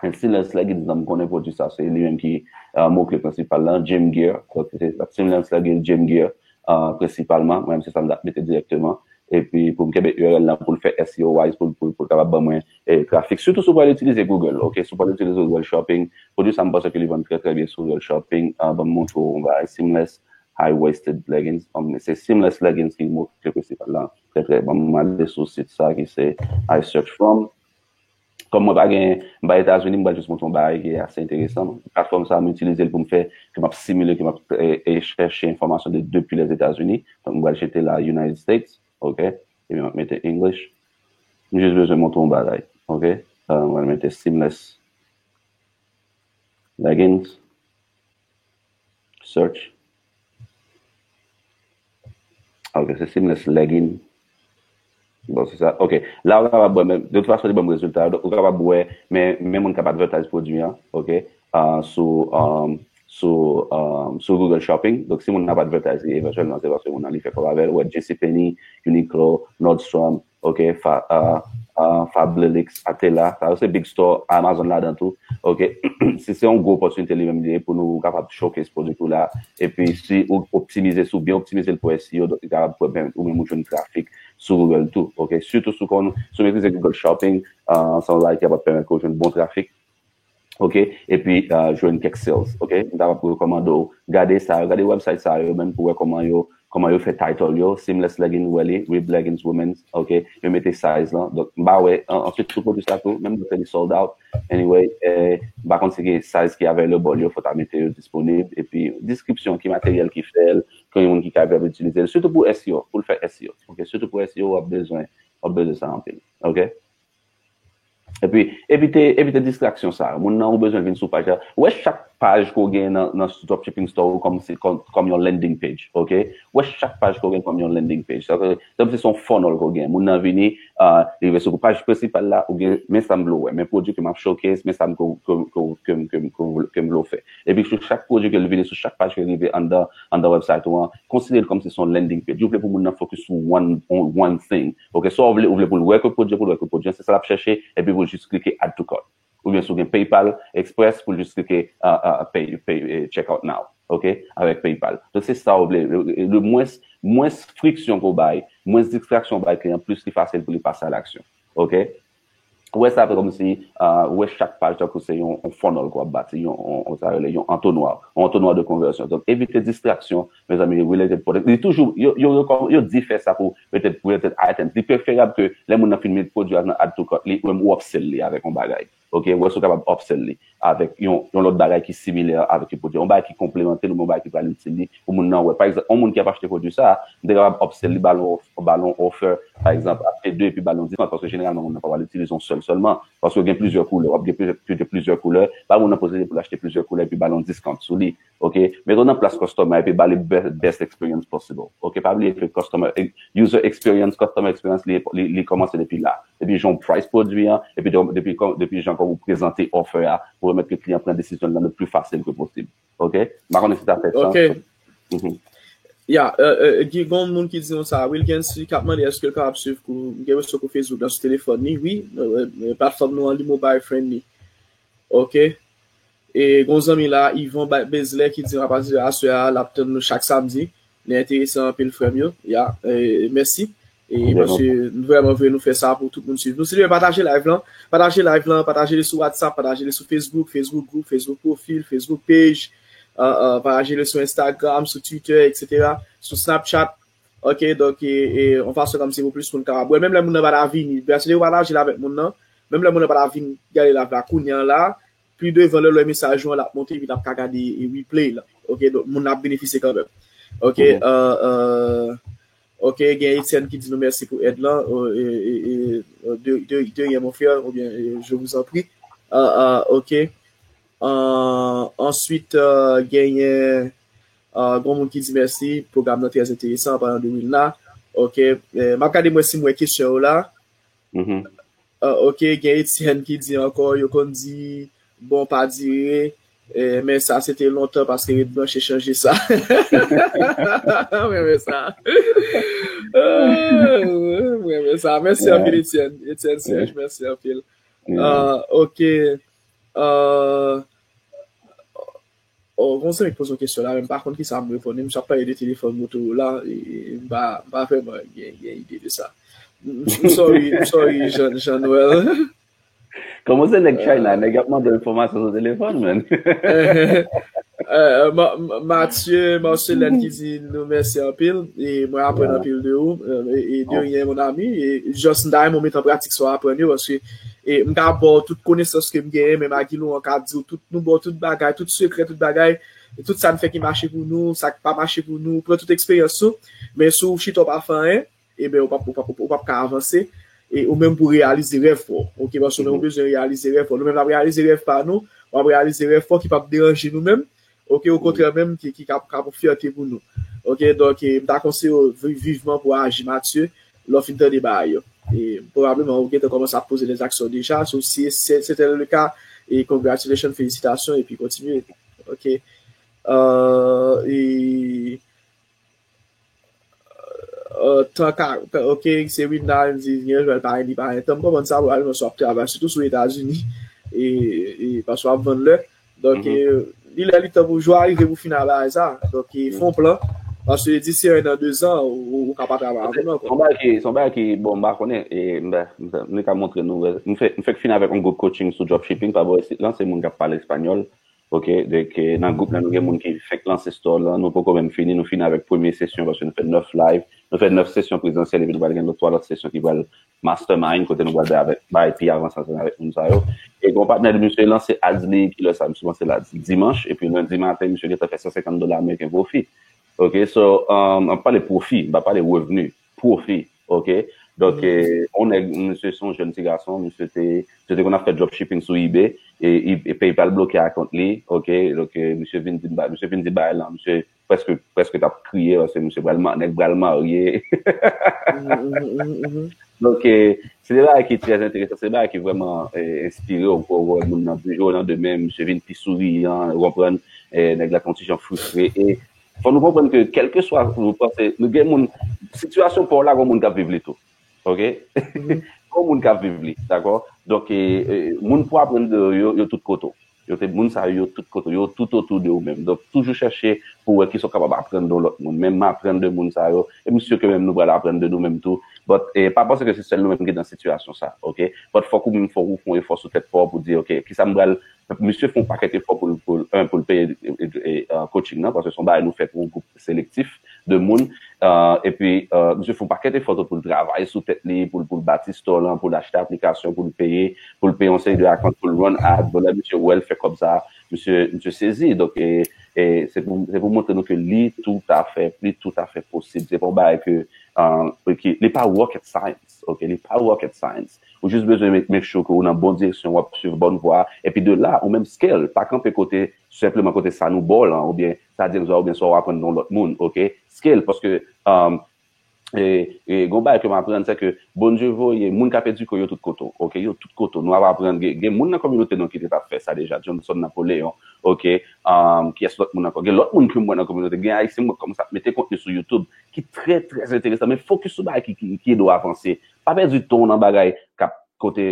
And seamless leggings lan, m konnen pwodui sa, se li menm ki, uh, mo kle prensipal lan, gym gear. Donk, se seamless leggings, gym gear, uh, prensipalman. Mwen menm, se sa m t ap mete dirèkteman. Epi, pou m kenbe U R L lan, pou l fè S E O wise, pou, pou, pou l kapab ban mwen, eh, trafik. Sitou si w pral itilize Google, ok? Si w pral itilize Google Shopping, pwodui sa, m panse ke li vann trè, trè byen sou Google Shopping. Uh, ban m montre w yon bagay, seamless high-waisted leggings. Um, se seamless leggings ki mo kle prensipal lan. Trè, trè, bon, m ale sou sit sa ki se I search from. Kòm mwen pa gen, m pa Etazini, m pral jis montre yon bagay ki ase enteresan. Platfòm sa, m itilize l pou m fè, ke m ap simile, ke m ap, e, e chèche enfòmasyon de, depi Lèzetazini. Donk, m pral chete la United States, ok? Epi m ap mete English. M jis bezwen montre yon bagay, ok? Uh, m pral mete seamless leggings. Search. Ok, se seamless legging. Bon, se sa. Ok. La, ou kapab wè, men, de tout fason, li ban m rezilta yo. Donk, ou kapab wè, men, men moun k ap advertise pwodui an, ok, ah, sou, um, sou, um, sou Google Shopping. Donk, si moun nan ap advertise li, evantyèlman, se paske moun nan li fè kòb avè l. Ou wè, JCPenney, Uniqlo, Nordstrom, ok, Fa-, ah, ah, Fablelix, Atela, sa yo se big store, Amazon ladan tou, ok. Si se yon gwo opòtinite li menm li ye pou nou kapab showcase pwodui nou la, epi si ou optimize, si ou byen optimize l pou S E O, donk li kapab pèmèt ou menm ou jwenn trafik sou Google tou, ok. Sitou si w konn, si w metrize Google Shopping, ah, se yon bagay ki kapab pèmèt ke w jwenn bon trafik, ok, epi, ah, jwenn kèk sales, ok. M ta ap rekòmande w gade sa yo, gade website sa yo menm pou wè kòman yo, kòman yo fè title yo, seamless legging, wè li, ribbed leggings, women's, ok, yo mete size lan. Donk, m pa wè, an-, answit, sou pwodui sa tou, menm lè li sold out, anyway, eh, m pa konn si gen size ki available yo, fò ta mete yo disponib, epi description, ki materyèl ki fè l, konbyen moun ki kapab itilize l, sitou pou S E O, pou l fè S E O, ok, sitou pou S E O, w ap bezwen, w ap bezwen sa anpil, ok. Epi, evite, evite distraksyon sa. Moun nan ou bezwen vin sou paj la. Ou wè chak, paj ke w gen nan, nan dropshipping store ou kòm, se kòm, kòm yon landing page, ok? Ou wè chak paj ke w gen kòm yon landing page. Sa vle di se yon funnel ke w gen. Moun nan vini, uh, li rive sou paj prensipal la, ou gen, men sa m vle w wè, men pwodui ke m ap showcase, men sa m ke, ke, ke, ke, ke, ke, ke m vle w fè. Epi sou chak pwodui ke l vini, sou chak paj ke l rive anndan, anndan website ou an, konsidere l kòm si se yon landing page. Ou vle pou moun nan focus sou one, on, one thing. Ok, sa w vle, ou vle pou l wè ke pwodui, pou l wè ke pwodui, se sa l ap chèche, epi pou l jis klike add to cart. Oubyen si w gen PayPal Express, pou l jis klike uh, uh, pay, pay, eh, check out now. Ok, avèk PayPal. Donk se sa w vle. Le, le mwens, mwens friksyon ke w bay, mwens distraksyon w bay kliyan, plis li fasil pou li pase a laksyon. Ok? Ou wè sa fè kòmsi, uh, ou wè chak paj tankou se yon, yon funnel ke w ap bati, yon, yon, yon, sa rele yon antonwa, yon antonwa de konvèsyon. Donk, evite distraksyon, mezanmi, related product. Li toujou, yo, yo, yo, yo di fè sa pou related, related items. Li preferab ke lè moun nan fin met pwodui a nan add to cart li, ou menm ou upsell li avèk yon bagay. Ok, ou wè si w kapab upsell li avèk yon, yon lòt bagay ki similè avèk yon pwodui, yon bagay ki konplemante l, yon bagay ki pral itil li, pou moun nan wè. Pa egzanp, yon moun ki ap achte pwodui sa, m te kapab upsell li, ba l yon, ba l yon offer, pa egzanp, achte de epi ba l yon diskont, paske jeneralman, moun nan pa pral itilize yon sèl sèlman, paske gen plizyè koulè, w ap gen plizyè, plizyè, plizyè koulè, ba moun nan posiblite pou l achte plizyè koulè epi ba l yon diskont sou li. Ok, mete w nan plas customer epi ba li be- best experience possible. Ok, pa bliye ke customer, user experience, customer experience, li, li, li kòmanse depi la. Depi jan w price pwodui an, epi de- depi, kò- depi jan ke ou prezante offer a, pou pèmèt ke kliyan pran desizyon l nan le pli fasil ke posib. Ok? M pa konnen si sa fè sans. Ok. Mhm. Ya, euh, euh, gen yon moun ki di nou sa, Wilgens, ki ap mande èske l kapab swiv kou, gen reso kou Facebook nan sou telefòn li, wi, euh, euh, platfòm nou an, li mobile friendly. Ok? E gon zanmi la, Yvon Ba- Bezlè, ki di apati de aswè a, l ap tann nou chak samdi. Li enteresan anpil, frè m yo. Ya, e, mèsi. E paske nou vrèman vle nou fè sa pou tout moun swiv nou. Silvouplè, pataje live lan. Pataje live lan, pataje li sou WhatsApp, pataje li sou Facebook, Facebook group, Facebook profil, Facebook page, euh, euh, pataje li sou Instagram, sou Twitter, et cetera, sou Snapchat. Ok, donk, e, e, yon fason kòmsi pou plis moun kapab wè. Menm lè moun nan pa ta vini, pataje li, pataje li avèk moun nan. Menm lè moun nan pa ta vin gade live la kounye a la, pli devan lè l wè mesaj ou an, l ap monte, epi l ap ka gade e replay la. Ok, donk moun nan ap benefisye kanmenm. Ok, euh, euh, ok, gen Etienne ki di nou mèsi pou èd lan. Euh, e, e, e, de, de, de rien, mon frère, oubyen, euh, je vous en prie. Euh, euh, ok. Euh, answit, euh, genyen, euh, gon moun ki di mèsi, pwogram nan trè enteresan, an palan de Wilna. Ok, euh, m ap gade mwen si m wè kesyon yo la. Mhm. Ah, ok, gen Etienne ki di ankò, yo konn di, bon, pa dire, eh, men sa se te lontan paske ret branche chanje sa. Mwen renmen sa. Ah, mwen renmen sa. Mèsi anpil, Etienne. Etienne Serge, mèsi anpil. Ah, ok. Ah, Oh, gon zanmi k poze yon kesyon la, men m pa konn kisa m reponn li. Misye ap pale de telefòn Motorola, e, e m pa, m pa vrèman gen, gen ide de sa. M, m sorry, m sorry, Jean, Jean Noël. Kòman se nèg China, nèg ap mande enfòmasyon sou telefòn, man. Euh, Ma- Ma- Mathieu Marcelin ki di nou mèsi anpil. E mwen aprann anpil de ou. Euh, e, e de rien, mon ami. E just m ta renmen w met an pratik sa w aprann yo, paske e m ka ba w tout konesans ke m genyen, men Magilou an ka di w tout, nou ba w tout bagay, tout sekrè, tout bagay, e tout sa n fè ki mache pou nou, sa k pa mache pou nou, pran tout eksperyans ou, men si w chita w pa fè anyen, ebyen, ou p ap, ou p ap, ou p ap ka avanse, e ou menm pou reyalize rèv pa w, ok, paske nou bezwen reyalize rèv pa w, nou menm n ap reyalize rèv pa nou, w ap reyalize rèv pa w ki p ap deranje nou menm, ok, okontrè menm, ki, ki ka, ka pou fyète pou nou. Ok, donk, e, m ta konseye w vi- vivman pou aji, Mathieu, lè w fin tande bagay yo. E, pwobableman, ou gentan kòmanse ap poze dèzaksyon deja, so, si se se tèl le ka, e, congratulations, felisitasyon, epi kontinye. Ok. Euh, e, euh, tan ka, ok, se Wilna, li di, gen jwèl pa li pa gen tan. M konprann sa, pwobableman, si w ap travay, sitou si w Etazini, e, e, paske w ap vann lè. Donk, e, li lè li tan pou jou a rive pou final bagay sa. Donk, e, fè yon plan. Paske di se en an, de zan, ou, ou ka pa travay avè nou ankò. Se yon bagay ki, se yon bagay ki, bon, m pa konnen, e, m, m, m ka montre nou, m fè, m fèk fin avèk yon gwoup coaching sou dropshipping, pa bò isit lan, se moun k ap pale espanyòl, ok, donk, e, nan gwoup la, nou gen moun ki fèk lanse store lan, nou poko menm fini, nou fini avèk premye sesyon, paske nou fè nèf live, nou fè nèf sesyon prezansyèl, epi nou pral gen lòt twa lòt sesyon ki pral mastermind, kote nou pral bay avèk, bay pi avanse ansanm avèk moun sa yo. E gon patnè de misye lanse ads li, kilè sa, misye panse l ads dimanch, epi lendi maten, misye gentan fè san senkant dola ameriken pwofi. Ok, so, um, m ap pale pwofi, m pa pale revni, pwofi, ok? Donk, eh, yon nèg, misye se yon jèn ti gason, misye te, misye te konn ap fè dropshipping sou eBay, e, e, e PayPal bloke a kont li, oke, donk, eh, misye vin di, misye vin di bagay lan, misye prèske, prèske t ap kriye, paske misye pral, nèg pral marye. Donk, eh, se de bagay ki trè enteresan, se de bagay ki vrèman, eh, enspire w, ou wè moun nan du jour au lendemain, misye vin pi souriyan, ou konprann, eh, nèg la te yon ti jan fristre, e fò nou konprann ke kèlkeswa nou panse, nou gen moun, sitiyasyon pa w la, gen moun k ap viv li tou. Oke? Gen moun k ap viv li, dakò? Donk, eh, eh, moun pou aprann de yo, yo tout kote w. Yo te, moun sa yo, yo tout kote w, yo tout otou de ou menm. Donk, toujou chèche pou wè kisa w kapab aprann de yon lòt moun. Menm aprann de moun sa yo, e m si ke menm nou pral aprann de nou menm tou. But, eh, pa panse ke se sèl nou menm ki nan sitiyasyon sa, oke? But fòk ou menm, fòk ou fè yon efò sou tèt pa w pou di, oke, kisa m pral Misye fè yon pakèt efò pou l, pou l, un, pou l peye, e, e, e, coaching nan, paske se yon bagay nou fè pou yon gwoup selektif de moun. Eh, epi, eh, misye fè yon pakèt efò tou pou l travay sou tèt li, pou l, pou l bati store lan, pou l achte aplikasyon, pou l peye, pou l peye yon seri de account, pou l run ad. Bon, lè misye wè l fè kòb sa, misye, misye sezi. Donk, e, e, se pou, se pou montre nou ke li toutafè, li toutafè posib. Se pa yon bagay ke, eh, ki, li pa rocket science, oke? Li pa rocket science. Ou jis bezwen make, make sure ke ou nan bon direksyon, w ap swiv bòn vwa. Epi de la, ou menm scale, pa kanpe kote, senpleman kote sa nou ba w lan, oubyen sa James ba w, oubyen sa w aprann nan yon lòt moun, oke? Scale, paske, um, e, e, gon bagay ke m aprann, se ke Bondye voye, moun k ap edike w yo tout kote w, oke? Yo tout kote w. Nou ap aprann, gen, gen moun nan kominote nou ki te t ap fè sa deja, Johnson Napoleon, oke? Um, kiyès lòt moun ankò? Gen lòt moun ke m wè nan kominote, gen Ayisyen m wè kòmanse ap mete kontni sou YouTube, ki trè, trè enteresan, men fokis sou bagay ki, ki, ki ede w avanse. Pa pèdi tan w nan bagay k ap kote,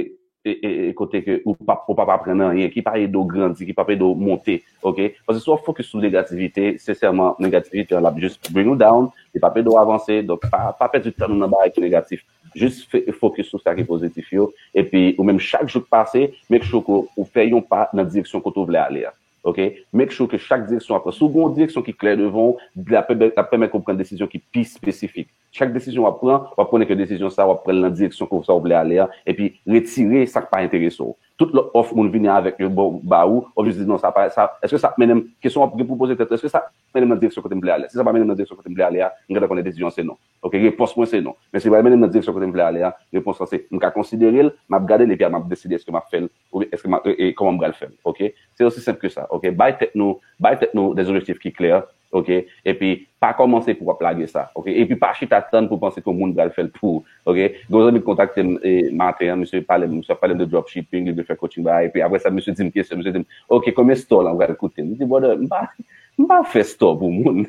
e, e, e, kote ke ou p ap, ou p ap aprann anyen, ki pa ede w grandi, ki p ap ede w monte, oke? Paske si w ap fokis sou negativite, sensèman, negativite an l ap jis bring you down, li p ap ede w avanse, donk pa, pa pèdi tan nou nan bagay ki negatif. Jis fè, fokis sou sa ki pozitif yo, epi ou menm chak jou k pase, make sure ke ou fè yon pa nan direksyon kote w vle ale a. Oke? Make sure ke chak direksyon w ap pran. Si w gen yon direksyon ki klè devan w, l ap pèmèt, l ap pèmèt ke w pran desizyon ki pi espesifik. Chak desizyon w ap pran, w ap konnen ke desizyon sa a, w ap pran l nan direksyon ke sa w vle ale a, epi retire sa k pa enterese w. Tout lòt òf moun vini avèk yo ba, ba ou, w ap jis di, "Non, sa pa, sa, èske sa ap mennen m?" Kesyon w ap gen pou w poze tèt ou, "Èske sa ap mennen m nan direksyon kote m vle ale a? Si sa pa mennen m nan direksyon kote m vle ale a, m gentan konnen desizyon an se non." Oke, repons mwen se non. Men si l pral mennen m nan direksyon kote m vle ale a, repons lan se, m ka konsidere l, m ap gade l, epi m ap deside èske m ap fè l, oubyen èske m ap, e, e, kòman m pral fè l. Oke? Se osi senp ke sa. Oke? Bay tèt nou, bay tèt nou des objectifs ki klè, oke? Epi pa kòmanse pou w ap lage sa, oke? Epi pa chita tann pou w panse ke yon moun pral fè l pou ou, oke? Gen yon zanmi ki kontakte m, e, maten an, misye pale m, misye ap pale m de dropshipping, li vle fè coaching bagay, epi apre sa, misye di m kesyon, misye di m, "Oke, konbyen store lan pral koute?" M di, "Brother, m pa, m pa fè store pou moun."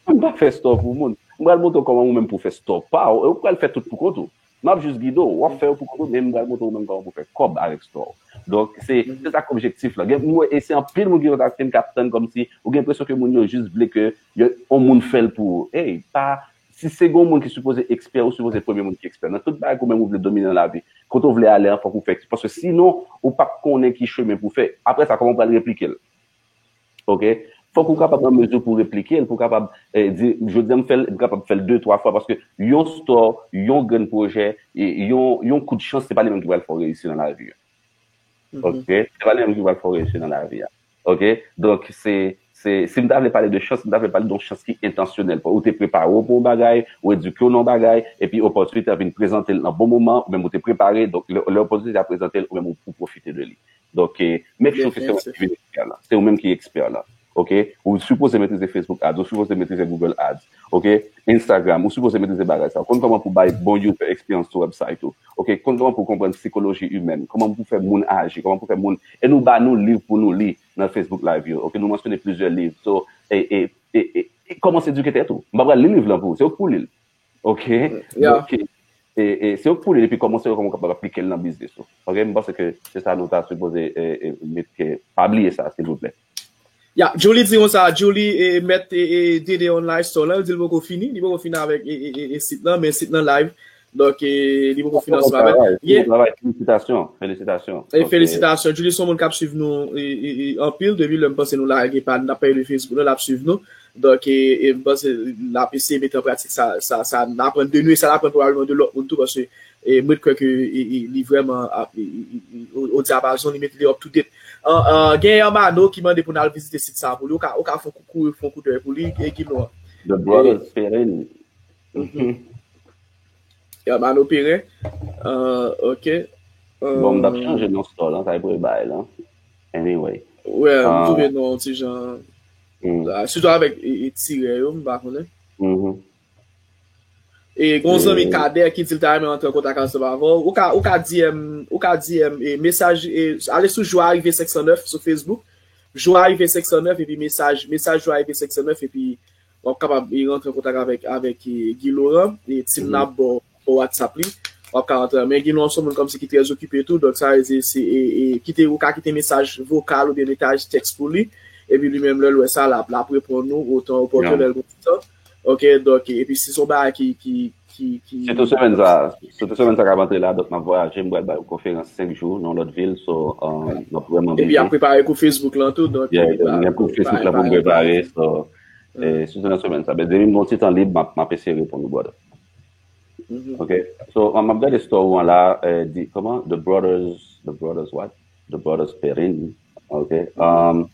M pa fè store pou moun. M pral montre w kòman ou menm pou w fè store pa w, e ou pral fè tout pou kont ou. M ap jis gide w, w ap fè yo pou kont ou, men m pral montre w menm kòman pou w fè kòb avèk store w. Donk, se, se sa k objektif lan. Gen, mwen, e se anpil moun ki kontakte m k ap tann kòmsi, ou gen enpresyon ke moun yo jis vle ke yo, yon moun fè l pou ou. Ey, pa, si se gen yon moun ki sipoze ekspè, ou sipoze premye moun ki ekspè. Nan tout bagay ke ou menm ou vle domine nan lavi, kote w vle ale an, fòk ou fè, paske sinon, ou p ap konnen ki chemen pou w fè. Apre sa, kòman w pral replike l? Oke? Fòk ou kapab an mezi pou replike l, pou kapab, eh, di, jodi a m fè l, m kapab fè l de, twa fwa, paske yon store, yon grenn pwojè, e yon, yon kout chans, se pa li menm ki pral fè w reyisi nan lavi a. Oke? Se pa li menm ki pral fè w reyisi nan lavi a. Oke? Donk, se, se, si m ta vle pale de chans, m ta vle pale de yon chans ki entansyonèl. Ou te prepare w pou yon bagay, ou edike w nan yon bagay, epi opòtinite a vin prezante l nan bon moman, ou menm ou te prepare, donk, lè, lè opòtinite a prezante l, ou menm ou, ou pwofite de li. Donk, eh, make sure ke se ou menm ki vin ekspè la. Se ou menm ki ekspè la. Oke? Ou sipoze metrize Facebook Ads, ou sipoze metrize Google Ads. Oke? Instagram, ou sipoze metrize bagay sa. Konn kòman pou bay bon user experience sou website ou. Oke? Konn kòman pou konprann sikoloji imèn, kòman pou fè moun aji, kòman pou fè moun. E nou ba nou liv pou nou li nan Facebook Live yo. Oke? Nou mansyone plizyè liv. So, e, e, e, e, e kòmanse edike tèt ou. M pa pral li liv lan pou ou, se ou k pou li l. Oke? Donk, e, e, se ou k pou li l epi kòmanse wè kòman w kapab aplike l nan biznis ou. Oke? M panse ke se sa nou ta sipoze, e, e, met, ke, pa bliye sa, silvouplè. Ya, Julie di konsa, Julie, e, mèt, e, e, D D Online Store lan, li di l poko fini, li poko fini avèk, e, e, e, e sit lan, men sit lan live. Donk, e, li poko fini ansanm avè l. Bon travay, bon travay. Felisitasyon, felisitasyon. E felisitasyon. Julie se yon moun k ap swiv nou, e, e, e, anpil, depi lè m panse nou lage pa, n ap pale de Facebook lan, l ap swiv nou. Donk, e, e, m panse l ap eseye mete an pratik sa, sa, sa n aprann de nou e sa n aprann pwobableman de lòt moun tou, paske, e, mwen kwè ke, e, e, li vrèman ap, e, e, e, on, on dyapazon, li mete li up to date. An, an, gen Hermano ki mande pou n al vizite sit sa pou li. Ou ka, ou ka fè yon kou, kou, fè yon koudèy pou li, e, Guy Laurent. The Brothers Ferrell. Mhm. Hermano Perrin. Ah, ok. Bon, m t ap chanje non store lan, sa e pou e bay lan. Anyway. Wè, m twouve non ti jan. Sitou avèk tirè yo, m pa konnen. E gon zanmi Kadè ki di l ta renmen antre an kontak ansanm avè w. Ou ka, ou ka D M, ou ka D M e mesaj, e, ale sou Jou Arive senk san nèf sou Facebook. Jou Arive senk san nèf epi mesaj, mesaj Jou Arive senk san nèf epi w ap kapab e, rantre an kontak avèk, avèk e, Guy Laurent e Tim n ap ba w WhatsApp li. W ap ka rantre. Men Guy Laurent se yon moun kòmsi ki trè okipe tou, donk sa vle di se e, e, kite, ou ka kite mesaj vokal oubyen mesaj tèks pou li. Epi li menm lè l wè sa, l ap, l ap reponn ou otan opòtè lè l gon ti tan. Ok, donk, epi si se yon bagay ki, ki, ki, ki. Sitou semèn sa, sitou semèn sa k ap antre la, donk m ap vwayaje, m pral bay yon konferans senk jou nan yon lòt vil, so m ap vrèman bizi. Epi ap prepare kou Facebook lan tou, donk. Yeah, gen kou Facebook lan pou m prepare, so sitou nan semèn sa. Men depi m gon ti tan lib, m ap, m ap eseye reponn ou, brother. Ok, so m ap gade store ou an la, di, kòman, The Brothers, The Brothers what? The Brothers Perrin. Ok. Um,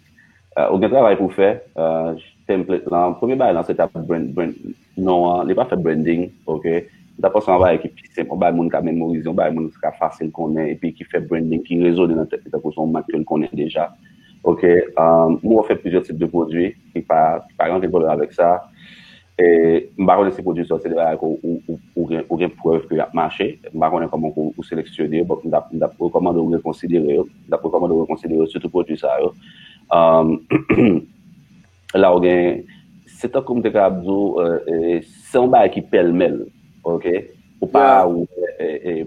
uh, ou gen travay pou fè. Uh, template lan, premye bagay lan, se ta brand, brand, non an, li pa fè branding. Ok. M ta panse yon bagay ki pi senp, yon bagay moun ka memorize, yon bagay moun ka fasil konnen, epi ki fè branding, ki rezone nan tèt li, tankou se yon mak ke l konnen deja. Ok. Um, m wè w fè plizyè tip de pwodui, ki pa, ki pa gen ankenn pwoblèm avèk sa. E, m pa konnen si pwodui sa se de bagay ke ou, ou, ou, ou gen, ou gen prèv ke y ap mache. M pa konnen kòman ke ou seleksyone yo, but m t ap, m t ap rekòmande w rekonsidere yo. M t ap rekòmande w rekonsidere yo, sitou pwodui sa yo. Um, la ou gen, se tankou m te kapab di w, se yon bagay ki pèlmèl, ok? Ou pa, ou,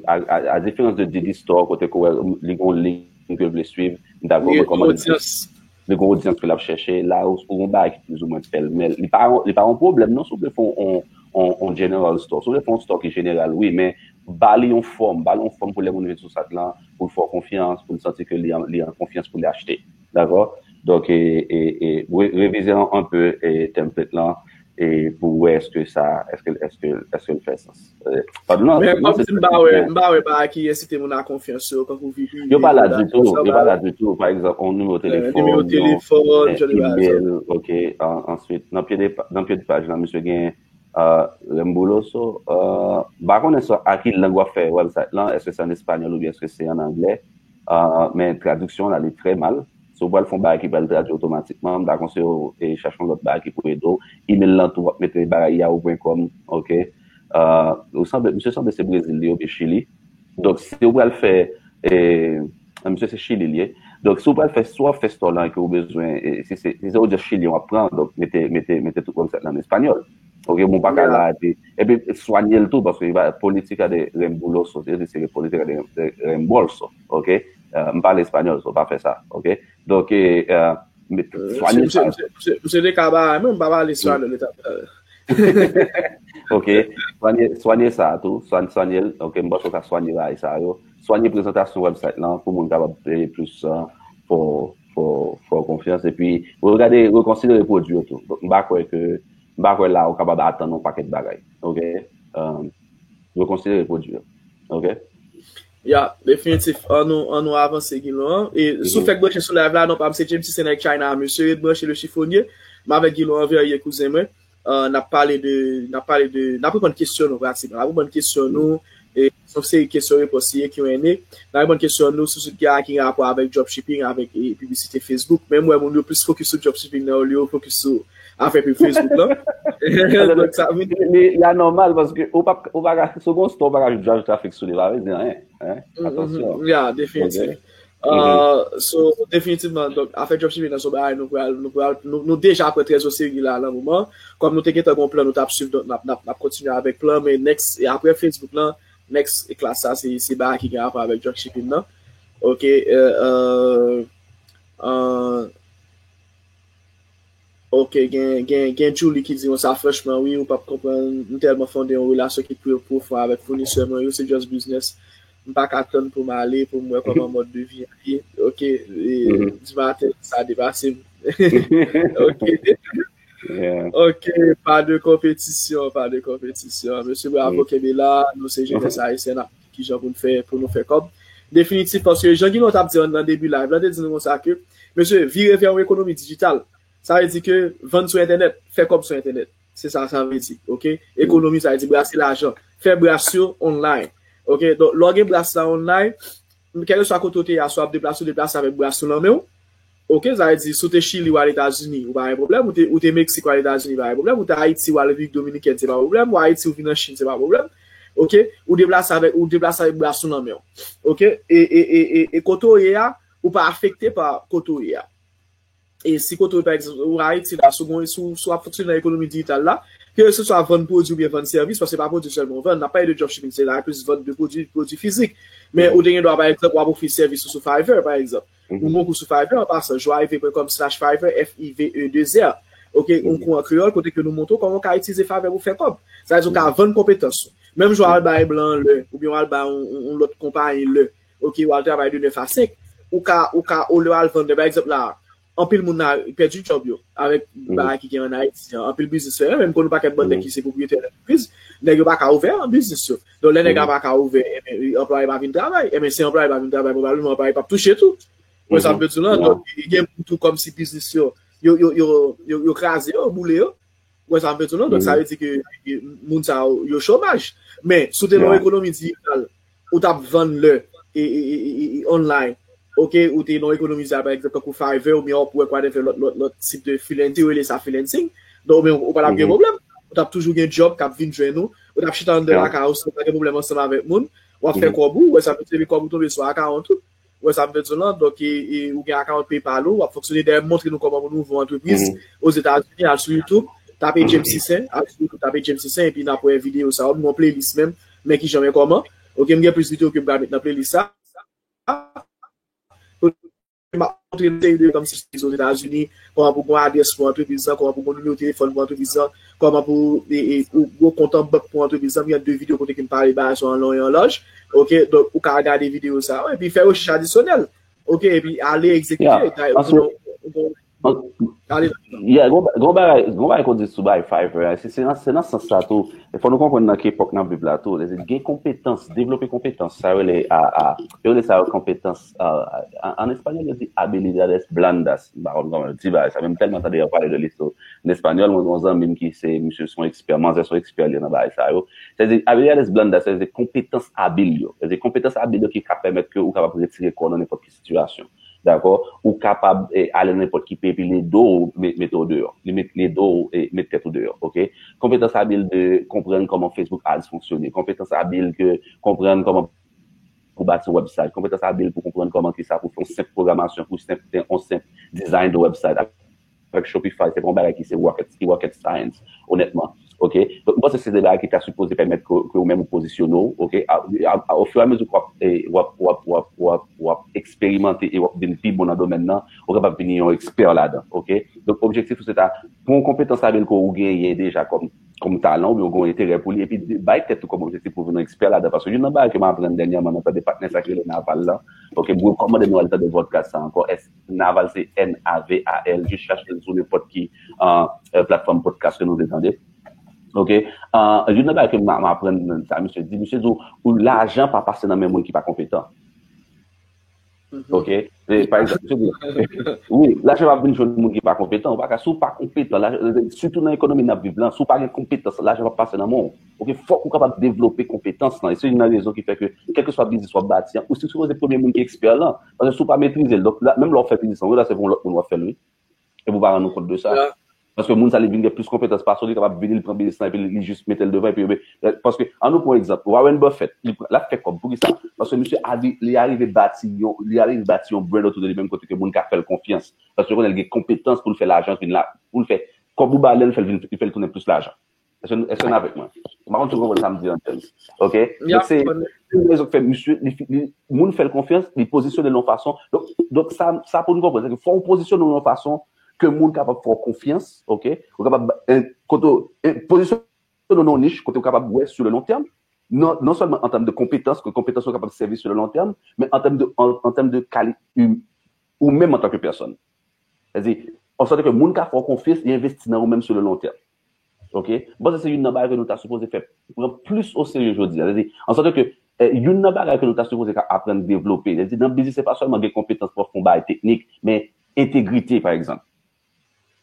a, a, a diferans de Didi Store, kote ke w wè li gen yon liy ke l vle swiv, m t ap rekòmande li gen yon odyans ke l ap chèche. La, ou gen yon bagay ki plizoumwen pèlmèl. Li pa, li pa yon pwoblèm, non, si w vle fè yon, yon, yon general store. Si w vle fè yon store ki jeneral, wi, men ba li yon fòm. Ba li yon fòm pou lè moun vin sou site lan, pou l fè w konfyans, pou l santi ke li an, li an konfyans pou li achte. Dakò? Donk, e, e, e, re, revize yon, yon pe e, template lan. E pou wè èske sa, èske, èske, èske l fè sans. Padon, non, men kòm si m pa wè, m pa wè bagay ki ensite moun a konfyans yo, kankou V P P. Yo pa la ditou, yo pa la ditou. Pa egzanp, yon nimewo telefòn, nimewo telefòn, email, ok. Answit, nan pye de, nan pye de paj lan, misye gen Rembuloso. M pa konnen a ki lang w ap fè website lan, èske se an espanyòl oubyen èske se an anglè. Men tradiksyon la, li trè mal. Si w pral fè yon bagay ki pral tradui otomatikman, m ta konseye w e chache yon lòt bagay ki pou ede w. Email lan tou, w ap mete bagay yahoo pwen kòm, ok. Ou sanble, misye sanble se Brezil li ye oubyen Chili. Donk, si w pral fè, e, misye se Chili li ye. Donk, si w pral fè, si w ap fè store lan ke w bezwen, e, si se, si se odyans chilyen w ap pran, donk, mete, mete, mete tout website lan an espanyòl. Ok, bon, pa ka la, epi, epi swanye l tou, paske política de reembolso, se di se política de reembolso, ok? M pale espanyòl, so pa fè sa, ok? Donk, swanye sa. Misye te ka bagay, men m pa pale espanyòl, li t ap. Ok, swanye, swanye sa tou, swanye l, ok, m panse w ka swanye bagay sa yo. Swanye prezantasyon website lan pou moun kapab peye plis fè w, fè w konfyans, epi regade, rekonsidere pwodui yo tou. Donk, m pa kwè ke M pa kwè la ou kapab atann yon pakèt bagay. Ok? Yo konsidere pwodui yo. Ok? Ya, definitif. An nou, an nou avanse, Guilon. E si w fèk branche sou live la, non pa m se James, se nèg China, mesye, ret branche le chiffonier. M avèk Guilon Anverye, kouzen mwen. N ap pale de, n ap pale de, n ap reponn kesyon nou pratikman. N ap reponn kesyon nou. E se yon seri kesyon repons li ye, Q and A. N a reponn kesyon nou sou sijè ki gen rapò avèk dropshipping, avèk e, piblisite Facebook. Men m wè moun yo plis fokis sou dropshipping nan olye yo fokis sou afè pib Facebook lan. Donk sa vin. Li, li anòmal paske ou pa, ou pa ka, si w gen yon store, ou pa ka jwenn trafik sou li, pa vle di anyen. Hein? Atansyon. Ya, definitif. Uh, so, definitivman, donk, afè dropshipping nan se yon bagay nou pral, nou pral, nou, nou deja pran trè o serye la nan moman. Kòm nou te gentan gon plan, nou t ap swiv, donk n ap, n ap, n ap kontinye avèk plan, men next, e apre Facebook lan, next class sa, se, se bagay ki gen rapò avèk dropshipping nan. Ok, euh, euh, euh, Ok, gen, gen, gen Julie ki di konsa, franchman, wi, ou p ap konprann, m tèlman fonde yon relasyon ki pwofon avèk founisè mwen yo, se just business. M pa ka tann pou m ale, pou m wè kòman mòd de vi an ye. Ok, e, di maten, sa depase m. Ok. Ok, pa de konpetisyon, pa de konpetisyon. Mesye Bravo, kenbe la, nou se jenès ayisyen, n ap kijan pou n fè, pou nou fè kòb. Definitif, paske jan Guilon t ap di nan debi live la, te di nou konsa ke, mesye, vire vè yon ekonomi dijital. Sa vle di ke vann sou entènèt, fè kòb sou entènèt. Se sa sa vle di, oke? Ekonomi, sa vle di brase lajan. Fè bras yo online. Oke? Donk, lè w gen bras la online, kèlkeswa kote w te ye a, si w ap deplase, w deplase avèk bras ou nan men w. Oke? Sa vle di, si w te Chili, w al Etazini, ou pa gen pwoblèm. Ou te, ou te Meksik, w al Etazini, pa gen pwoblèm. Ou te Ayiti, w al Repiblik Dominikèn, se pa pwoblèm. Ou Ayiti, ou vin an Chin, se pa pwoblèm. Oke? Ou deplase avèk, ou deplase avèk bras ou nan men w. Oke? E, e, e, e, e kote w ye a, ou pa afekte pa kote w ye a. E si kote w, pa egzanp, ou Ayiti la, si w gon, si w, si w ap fonksyone nan ekonomi dijital la, ke se swa vann pwodui oubyen vann sèvis, paske se pa pwodui sèlman w vann, n ap pale de dropshipping, se la plis vann de pwodui, pwodui fizik. Men ou te gen dwa, pa egzanp, w ap ofri sèvis ou sou Fiverr, pa egzanp. Ou gon kou sou Fiverr an pasan, joie et vie point com slash Fiverr, F I V E deux R. Oke, yon kou an kreyòl, kote ke nou montre w kòman w ka itilize Fiverr pou fè kòb. Sa vle di w ka vann konpetans ou. Menm jan w al bay blan an lè, oubyen w al bay yon, yon, yon lòt konpayi lè, oke, w al travay de nèf a senk, ou ka, ou ka, olye w al vann lè, pa egzanp la, anpil moun la pèdi djòb yo avèk bagay ki gen an Ayiti an. Anpil biznis fèmen, menm konn yon pakèt bann nèg ki se pwopriyetè antrepriz, nèg yo pa ka ouvè an biznis yo. Donk, lè nèg la pa ka ouvè, enben, anplwaye pa vin travay. Enben, si anplwaye pa vin travay, pwobableman anplwaye p ap touche tou. Ou wè sa m vle di w lan? Donk, gen moun tou kòmsi biznis yo, yo, yo, yo, yo, yo kraze yo, boule yo. Ou wè sa m vle di w lan? Donk, sa vle di ke, ke moun sa yo, yo chomaj. Men, si w te nan yon ekonomi dijital, ou t ap vann lè e, e, e, e, e online. Oke, ou te nan yon ekonomi dijital, pa egzanp, tankou Fiverr oubyen Upwork, whatever, lòt, lòt, lòt tip de freelancing, yo rele sa freelancing. Donk, ou menm, ou pa t ap gen pwoblèm. Ou t ap toujou gen djòb k ap vin jwenn ou. Ou t ap chita anndan lakay ou san pa gen pwoblèm ansanm avèk moun. W ap fè kòb ou, ou wè sa m vle di w, epi kòb ou tonbe sou akawont ou. Ou wè sa m vle di w lan? Donk, e, e, ou gen akawont PayPal ou, w ap fonksyone. Dayè, m montre nou kòman pou nou ouvri yon antrepriz Ozetazini, al sou YouTube, tape James Toussaint, al sou YouTube, tape James Toussaint, epi n ap wè videyo sa yo. M gen yon playlist menm, men ki jan men kòman. Oke, m gen plis videyo ke m pral met nan playlist sa. M ap montre nou seri de kòmsi Ozetazini, kòman pou gon adrès pou antrepriz lan, kòman pou gon nimewo telefòn pou antrepriz lan, kòman pou, e, e, ou, ou kont an bank pou antrepriz lan. M gen de videyo kote ke m pale bagay sa yo an lon e an laj. Oke, donk, ou ka gade videyo sa yo, epi fè rechèch adisyonèl. Oke, epi ale egzekite. Yeah. Dayè, ou gon, ou gon, ale. Yeah, gon, gon bagay, gon bagay k ou di sou bagay Fiverr, se, se nan, se nan sans sa tou. E fò nou konprann nan ki epòk n ap viv la tou. Lè gen konpetans, devlope konpetans, sa yo rele a, a, yo rele sa yo konpetans, a, a, an espanyòl, yo di habilidades blandas. M pa konn kòman yo di bagay sa, men m tèlman tande yo pale de li sou, an espanyòl, mwen gen yon zanmi m ki se, misye se yon ekspè, manzè se yon ekspè li nan bagay sa yo. Sa vle di, habilidades blandas, sa vle di konpetans abil yo. Sa vle di konpetans abil yo ki ka pèmèt ke ou kapab retire kò w nan nenpòt ki sitiyasyon. Dakò? Ou kapab, e, ale nan nenpòt ki peyi, epi li ede w me-, mete w deyò. Li met, li ede w, e, met tèt ou deyò, oke? Konpetans abil de konprann kòman Facebook Ads fonksyone. Konpetans abil ke konprann kòman pou bati yon website. Konpetans abil pou konprann kòman ki sa pou fè yon senp pwogramasyon, pou senp, yon senp design de website. Avèk Shopify, se pa yon bagay ki se rocket, ki rocket science, onètman. Oke? Donk, m panse se de bagay ki ta sipoze pèmèt ke, ke ou menm ou pozisyone w, oke? A, a, a, ofiramezi ke w ap, e, w ap, w ap, w ap, w ap, w ap eksperimante e w ap vin pi bon nan domèn nan, ou kapab vin yon ekspè ladan, oke? Donk, objektif ou se ta pran yon konpetans abil ke ou genyen deja kòm, kòm talan, oubyen ou gen yon enterè pou li, epi de-, bay tèt ou kòm objektif pou vin yon ekspè ladan. Paske youn nan bagay ke m aprann dènyèman nan tande patnè sa ki rele Naval lan, oke, m rekòmande nou al tande podcast sa ankò, Naval se N A V A L, jis chache l sou nenpòt ki, euh, euh, platfòm podcast ke nou te tande. Oke? Euh, youn nan bagay ke m, m aprann nan sa, misye di, misye di w, ou lajan pa pase nan men moun ki pa konpetan. Oke? E, pa egzanp, misye di, wi, lajan pa vin jwenn moun ki pa konpetan, ou pa ka, si w pa konpetan, lajan, sitou nan ekonomi n ap viv lan, si w pa gen konpetans, lajan pa pase nan men w. Oke? Fòk ou kapab devlope konpetans lan. E se youn nan rezon ki fè ke, kèlkeswa biznis w ap bati an, ou sipoze premye moun ki ekspè lan. Paske si w pa metrize l, donk, la, menm lè w ap fè biznis lan, wi, la se pou yon lòt moun w ap fè l, wi. Epi w pa rann ou kont de sa. Paske moun sa li vin gen plis konpetans pase w, li kapab vini, li pran biznis lan, epi li, li jis mete l devan, epi, epi, paske, ann nou pran yon egzanp, Warren Buffett, li pran, l ap fè kòb, poukisa? Paske misye avi-, li arive bati yon, li arive bati yon brand otou de li menm kote ke moun ka fè l konfyans. Paske yo konnen l gen konpetans pou l fè lajan vin la, pou l fè kòb ou ba l, li fè l vin, li fè l tounen plis lajan. Èske, èske n avèk mwen? M pa konn si w konprann sa m di an tèm. Oke? Donk, se yon rezon k fè misye, li, li, moun fè l konfyans, li pozisyone l yon fason. Donk, donk sa, sa pou nou konprann, se ke fò w pozisyone w yon fason ke moun kapab fè w konfyans, oke? Ou kapab, en, kote w, en, pozisyone w nan yon nich, kote w kapab wè sur le long terme, non, non sèlman an tèm de konpetans, ke konpetans ou kapab sèvi sur le long terme, men an tèm de, an, an tèm de kali-, ou menm antanke pèsòn. Sètadi, an sòt ke moun ka fè w konfyans, li envesti nan ou menm sur le long terme. Oke? M panse se youn nan bagay ke nou ta sipoze fè pran plis o serye jodi a. Sètadi, an sòt ke, eh, youn nan bagay ke nou ta sipoze ka aprann devlope. Sètadi, nan biznis, se pa sèlman gen konpetans pou w fè yon bagay teknik, men entegrite, pa egzanp.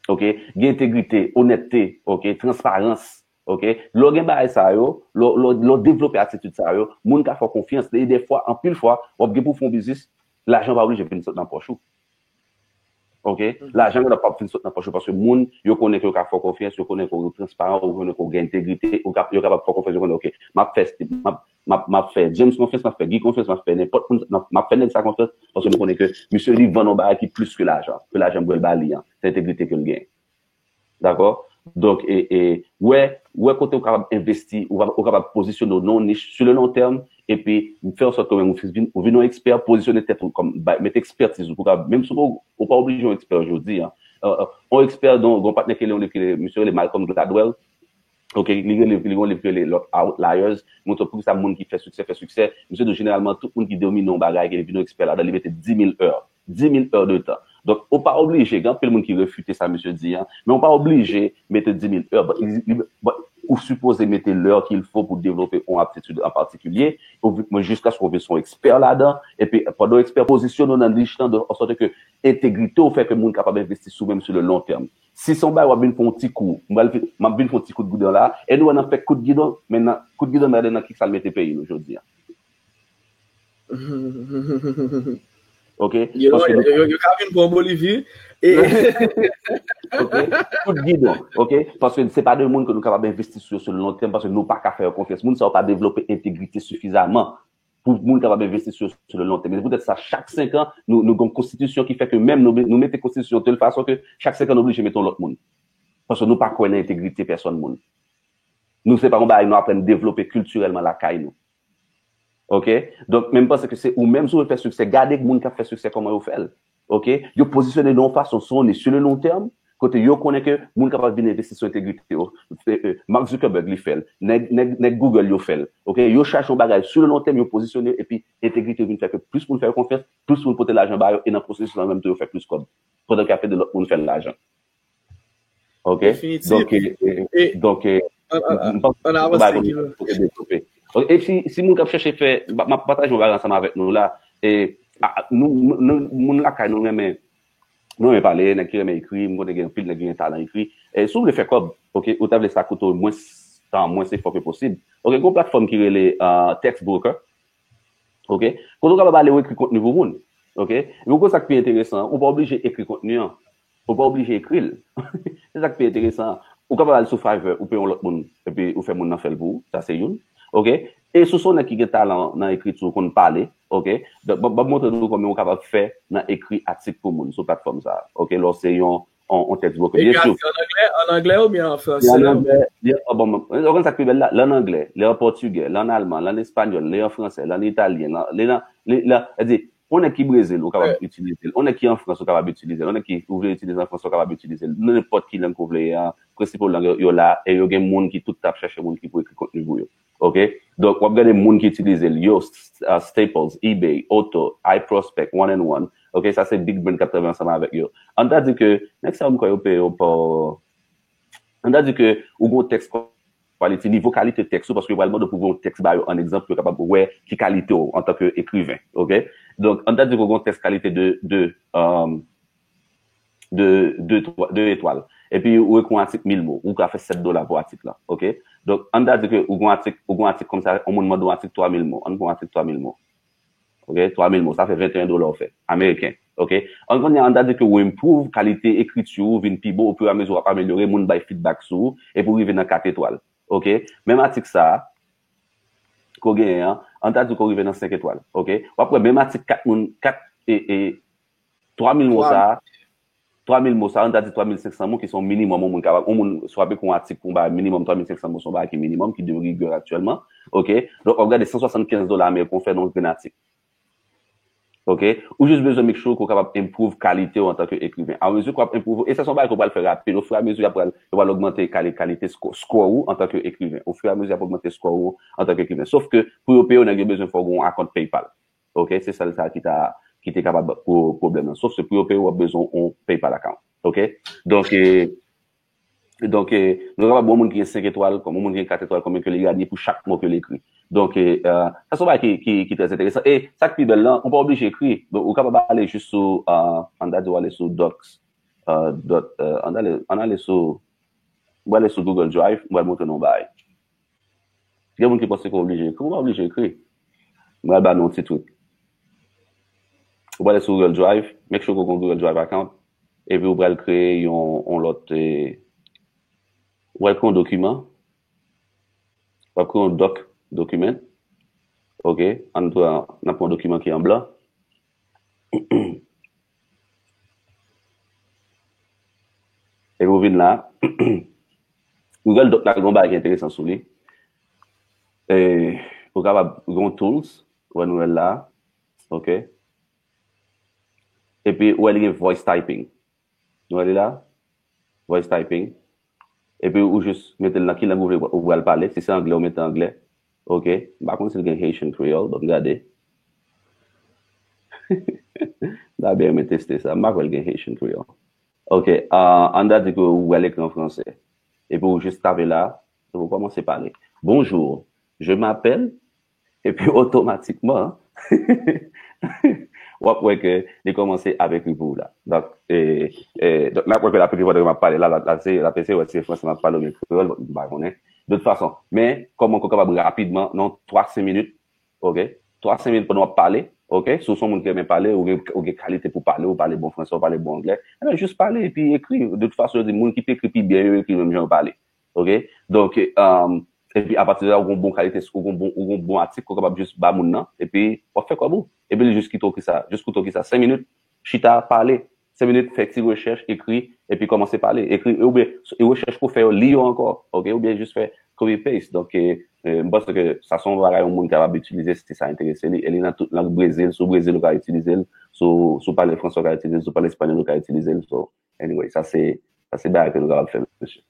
ok, gen entegrite, onètte, ok, transparans, ok. Lè w gen bagay sa yo, lè w- lè w- lè w devlope atitid sa yo, moun ka fè w konfyans. E dèfwa, anpil fwa, w ap gen pou w fè yon biznis, lajan pa oblije vin sot nan pòch ou. Ok? Lajan yo p ap fin sot nan pòch ou paske moun, yo konnen ke yo ka fè w konfyans, yo konnen ke w transparan, yo konnen ke w gen entegrite, yo ka- yo kapab fè w konfyans, yo konnen, ok, m ap fè Steve, m ap, m ap, m ap fè James konfyans, m ap fè Guy konfyans, m ap fè nenpòt moun, m ap, m ap fè nèg sa konfyans, paske nou konnen ke misye li vann yon bagay ki plis ke lajan, ke lajan m pral ba li an, se entegrite ke l gen. Dakò? Donk, e, e, wè, wè kote ou kapab envesti, ou, ou kapab pozisyone w nan yon nich sur le long terme, epi fè an sòt ke ou menm ou vin, ou vin yon ekspè, pozisyone tèt ou kòm, bay- mete ekspètiz ou pou kapab, menm si ou ou pa oblije yon ekspè jodi a. Euh, euh, yon ekspè, don, gon patnè ki li yon liv ki li, misye rele Malcolm Gladwell. Ok, li gen liv, li gen yon liv ki rele Outliers, montre poukisa moun ki fè siksè, fè siksè. Misye di jeneralman tout moun ki domine yon bagay, ki vin yon ekspè ladan, li mete dis mil è. Dis mil è de tan. Donk, ou pa oblije, gen anpil moun ki refite sa misye di an, men ou pa oblije mete dis mil è. But, li- li- but, ou sipoze mete lè qu'il faut pou devlope yon aptitid an patikilye, ou vi- mwen, jiskaske ou vin se yon ekspè ladan, epi pandan w ekspè, pozisyone w nan nich lan, de an sòt ke entegrite w fè ke moun kapab envesti sou menm sur le long terme. Si se yon bagay w ap vin fè yon ti kou, m pral fi- m ap vin fè yon ti kout gidon la, e nou wè nan fè kout gidon, men nan kout gidon, men nan ki sa l mete peyi nou jodi a. Ok? Yo, Paske yo, nou yo, yo ka vin pran Bolivi. E, ok? Kout gidon, ok? Paske se pa de moun ke nou kapab envesti sou yo sou le long terme, paske nou pa ka fè yo konfyans. Moun sa yo pa devlope entegrite sifizaman pou moun kapab envesti sou yo sou le long terme. E se poutèt sa, chak senk an, nou, nou gen yon konstitisyon ki fè ke menm nou, nou mete konstitisyon tèl fason ke chak senk an nou oblije mete yon lòt moun. Paske nou pa kwè nan entegrite pèsòn moun. Nou se pa yon bagay nou aprann devlope kiltirèlman lakay nou. Ok? Donk, men m panse ke se ou menm si w vle fè siksè, gade moun k ap fè siksè kòman yo fè l. Ok? Yo pozisyone nan yon fason, se yon niche sur le long terme, kote yo konnen ke moun kapab vin envesti sou entegrite yo. E, e, Mark Zuckerberg li fè l, nèg, nèg, nèg Google yo fè l. Ok? Yo chache yon bagay sur le long terme, yo pozisyone epi entegrite yo vin fè ke plis moun fè yo konfyans, plis moun pote lajan ba yo, e nan pwosesis lan menm tou yo fè plis kòb. Pandan ke afè de lòt moun fè l lajan. Ok? Definitif. Donk, e, e, E donk, e, an, an, m, m panse an se yon bagay avanse ki pou nou devlope. Ok, e si, si moun k ap chèche fè, m ap, m ap pataje yon bagay ansanm avèk nou la. E, a, a, nou, nou, nou, moun lakay nou renmen, nou renmen pale, nèg ki renmen ekri, m konnen gen anpil nèg ki gen talan ekri. E si w vle fè kòb, ok, ou ta vle sa koute w mwens tan, mwens efò ke posib. Ok, gen yon platfòm ki rele, euh, Text Broker. Ok? Kote w kapab ale ou ekri kontni pou moun. Ok? Epi ou konn sa k pi enteresan an, ou pa oblije ekri kontni an. Ou pa oblije ekri l. Se sa k pi enteresan an. Ou kapab al sou Fiverr, ou peye yon lòt moun, epi ou fè moun nan fè l pou ou. Sa se youn. Ok? E si w se yon nèg ki gen talan nan ekriti, ou konn pale, ok? Donk, m ap, m ap montre nou kòman ou kapab fè nan ekri atik pou moun sou platfòm sa a. Ok? Lè w se yon, yon, yon text broker. Byen si. Ekri an anglè, an anglè oubyen an fransè? Li an anglè, li an, bon, bon, ou konn sa k pi bèl la? Li an anglè, li an pòtigè, li an alman, li an espanyòl, li an fransè, li an italyen, li an, li an, li, li an, sètadi, yon nèg ki Brezil, ou kapab itilize l. Yon nèg ki an Frans, ou kapab itilize l. Yon nèg ki, ou vle itilize an Frans, ou kapab itilize l. Nenpòt ki lang ke w vle an, prensipal lang yo, yo la, e yo gen moun ki tout t ap chèche moun ki pou ekri kontni pou yo. Ok? Donk, w ap gade moun ki itilize l yo, s-, ah, Staples, eBay, Otto, iProspect, One and One. Ok? Sa se big brand k ap travay ansanm avèk yo. An ta di ke, nèg sa yo, m kwè yo peye yo pa, an ta di ke ou gen yon tèks quality, nivo kalite tèks ou, paske yo pral mande w pou voye yon tèks ba yo an egzanp, pou yo kapab wè ki kalite w antanke ekriven. Ok? Donk, an ta di ke ou gen yon tèks kalite de, de, um, de, de, twa, de etwal. Epi ou ekri yon atik mil mo, ou ka fè sèt dola pou atik la. Ok? Donk, an ta di ke ou gen yon atik, ou gen yon atik kòmsa, yon moun mande w yon atik twa mil mo. Ann pran yon atik twa mil mo. Ok? Twa mil mo, sa fè venteyen dola ou fè, ameriken. Ok? An kounye a, an ta di ke ou improve kalite ekriti ou, vin pi bon, ofiramezi w ap amelyore, moun bay feedback sou ou, epi ou rive nan kat etwal. Ok? Menm atik sa a, ke w genyen an, an ta di ke w rive nan senk etwal. Ok? W ap wè menm atik kat moun, kat, e, e, twa mil mo sa a, twa mil mo sa, an ta di twa mil senk san mo, ki se yon minimòm, yon moun kapab, yon moun, si w ap ekri yon atik pou yon bagay minimòm, twa mil senk san mo se yon bagay ki minimòm, ki de rigè aktyèlman. Ok? Donk, w ap gade san swasannkenz dola ameriken w fè nan yon grenn atik. Ok? Ou jis bezwen make sure ke w kapab improve kalite w antanke ekriven. Amezi ke w ap improve, e sa se yon bagay ke w pral fè rapid, ofiramezi y ap pral, yo pral ogmante kali-, kalite score, score ou antanke ekriven. Ofiramezi y ap ogmante score ou antanke ekriven. Sof ke, pou yo peye w, nèg yo bezwen fè w gen yon account PayPal. Ok, se sèl sa ki ta, ki te kapab pou pwoblèm nan. Sof se pou yo peye w, w ap bezwen yon PayPal account. Ok? Donk, e, donk, e, nou kapab wè yon moun ki gen senk etwal, kòm yon moun ki gen kat etwal, konbyen ke li gade pou chak mo ke li ekri. Donk, e, e, sa se yon bagay ki, ki, ki trè enteresan. E sa k pi bèl lan, ou pa oblije ekri. Donk, ou kapab ale jis sou, e, an ta di w ale sou Docs. uh, dot, uh, ann ale, ann ale sou, mwen ale sou Google Drive, mwen montre nou bay. Gen moun ki panse ke w oblije ekri, ou pa oblije ekri. Mwen ba nou yon ti trik. Ou ale sou Google Drive, make sure ke w gen Google Drive account, epi ou pral kreye yon, yon lòt, eh, ou pral kreye yon dokiman, w ap kreye yon doc, document, ok, ann pran, n ap pran yon dokiman ki an blan. Epi ou vin la, Google Doc la gen yon bagay ki enteresan sou li. E, ou kapab gen yon tools, wè nou wè l la, ok. Epi ou wè li gen voice typing. Nou wè li la, voice typing. Epi ou jis mete l nan ki lang ou vle ou pral pale. Si se anglè, ou mete anglè. Ok, m pa konn si l gen Haitian Creole, ban m gade. M ta byen renmen teste sa, m pa kwè l gen Haitian Creole. Ok, uh, ann ta di ke ou wè l ekri an franse. Epi ou jis tape la, epi ou kòmanse pale. Bonjour, je m'appelle, epi otomatikman, w ap wè ke li kòmanse ap ekri pou ou la. Donk, e, e, donk, n ap wè ke l ap ekri pandan ke m ap pale la, l ap, l ap eseye, l ap eseye wè si se franse m ap pale oubyen kreyòl, m pa konnen. De tout fason, men kòman ke w kapab rapidman, nan twa senk minit, ok? Twa senk minit pandan w ap pale, ok? Si w se yon moun ki renmen pale, ou gen, ou gen kalite pou pale, ou pale bon franse, ou pale bon anglè, ebyen, jis pale epi ekri. De tout fason, yo di moun ki ekri pi byen, yo ekri menm jan yo pale. Ok? Donk, um, epi apati de la, ou gon bon kalite, ou gon bon, ou gon bon atik, ou kapab jis ba moun nan, epi w ap fè kòb ou. Epi li jis kite w ki sa, jis koute w ki sa. Senk minit, chita, pale. Senk minit, fè ti rechèch, ekri, epi kòmanse pale. Ekri, oubyen, e rechèch ke w fè yo, li yo ankò, ok? Oubyen jis fè copy paste. Donk, e, e, m panse ke sa se yon bagay yon moun kapab itilize si sa enterese li. E li nan tout lang Brezil. Si w Brezil, ou ka itilize l. Si w, si w pale franse, ou ka itilize l. Si w pale espanyòl, ou ka itilize l. So, anyway, sa se, sa se bagay ke nou kapab fè, mesye.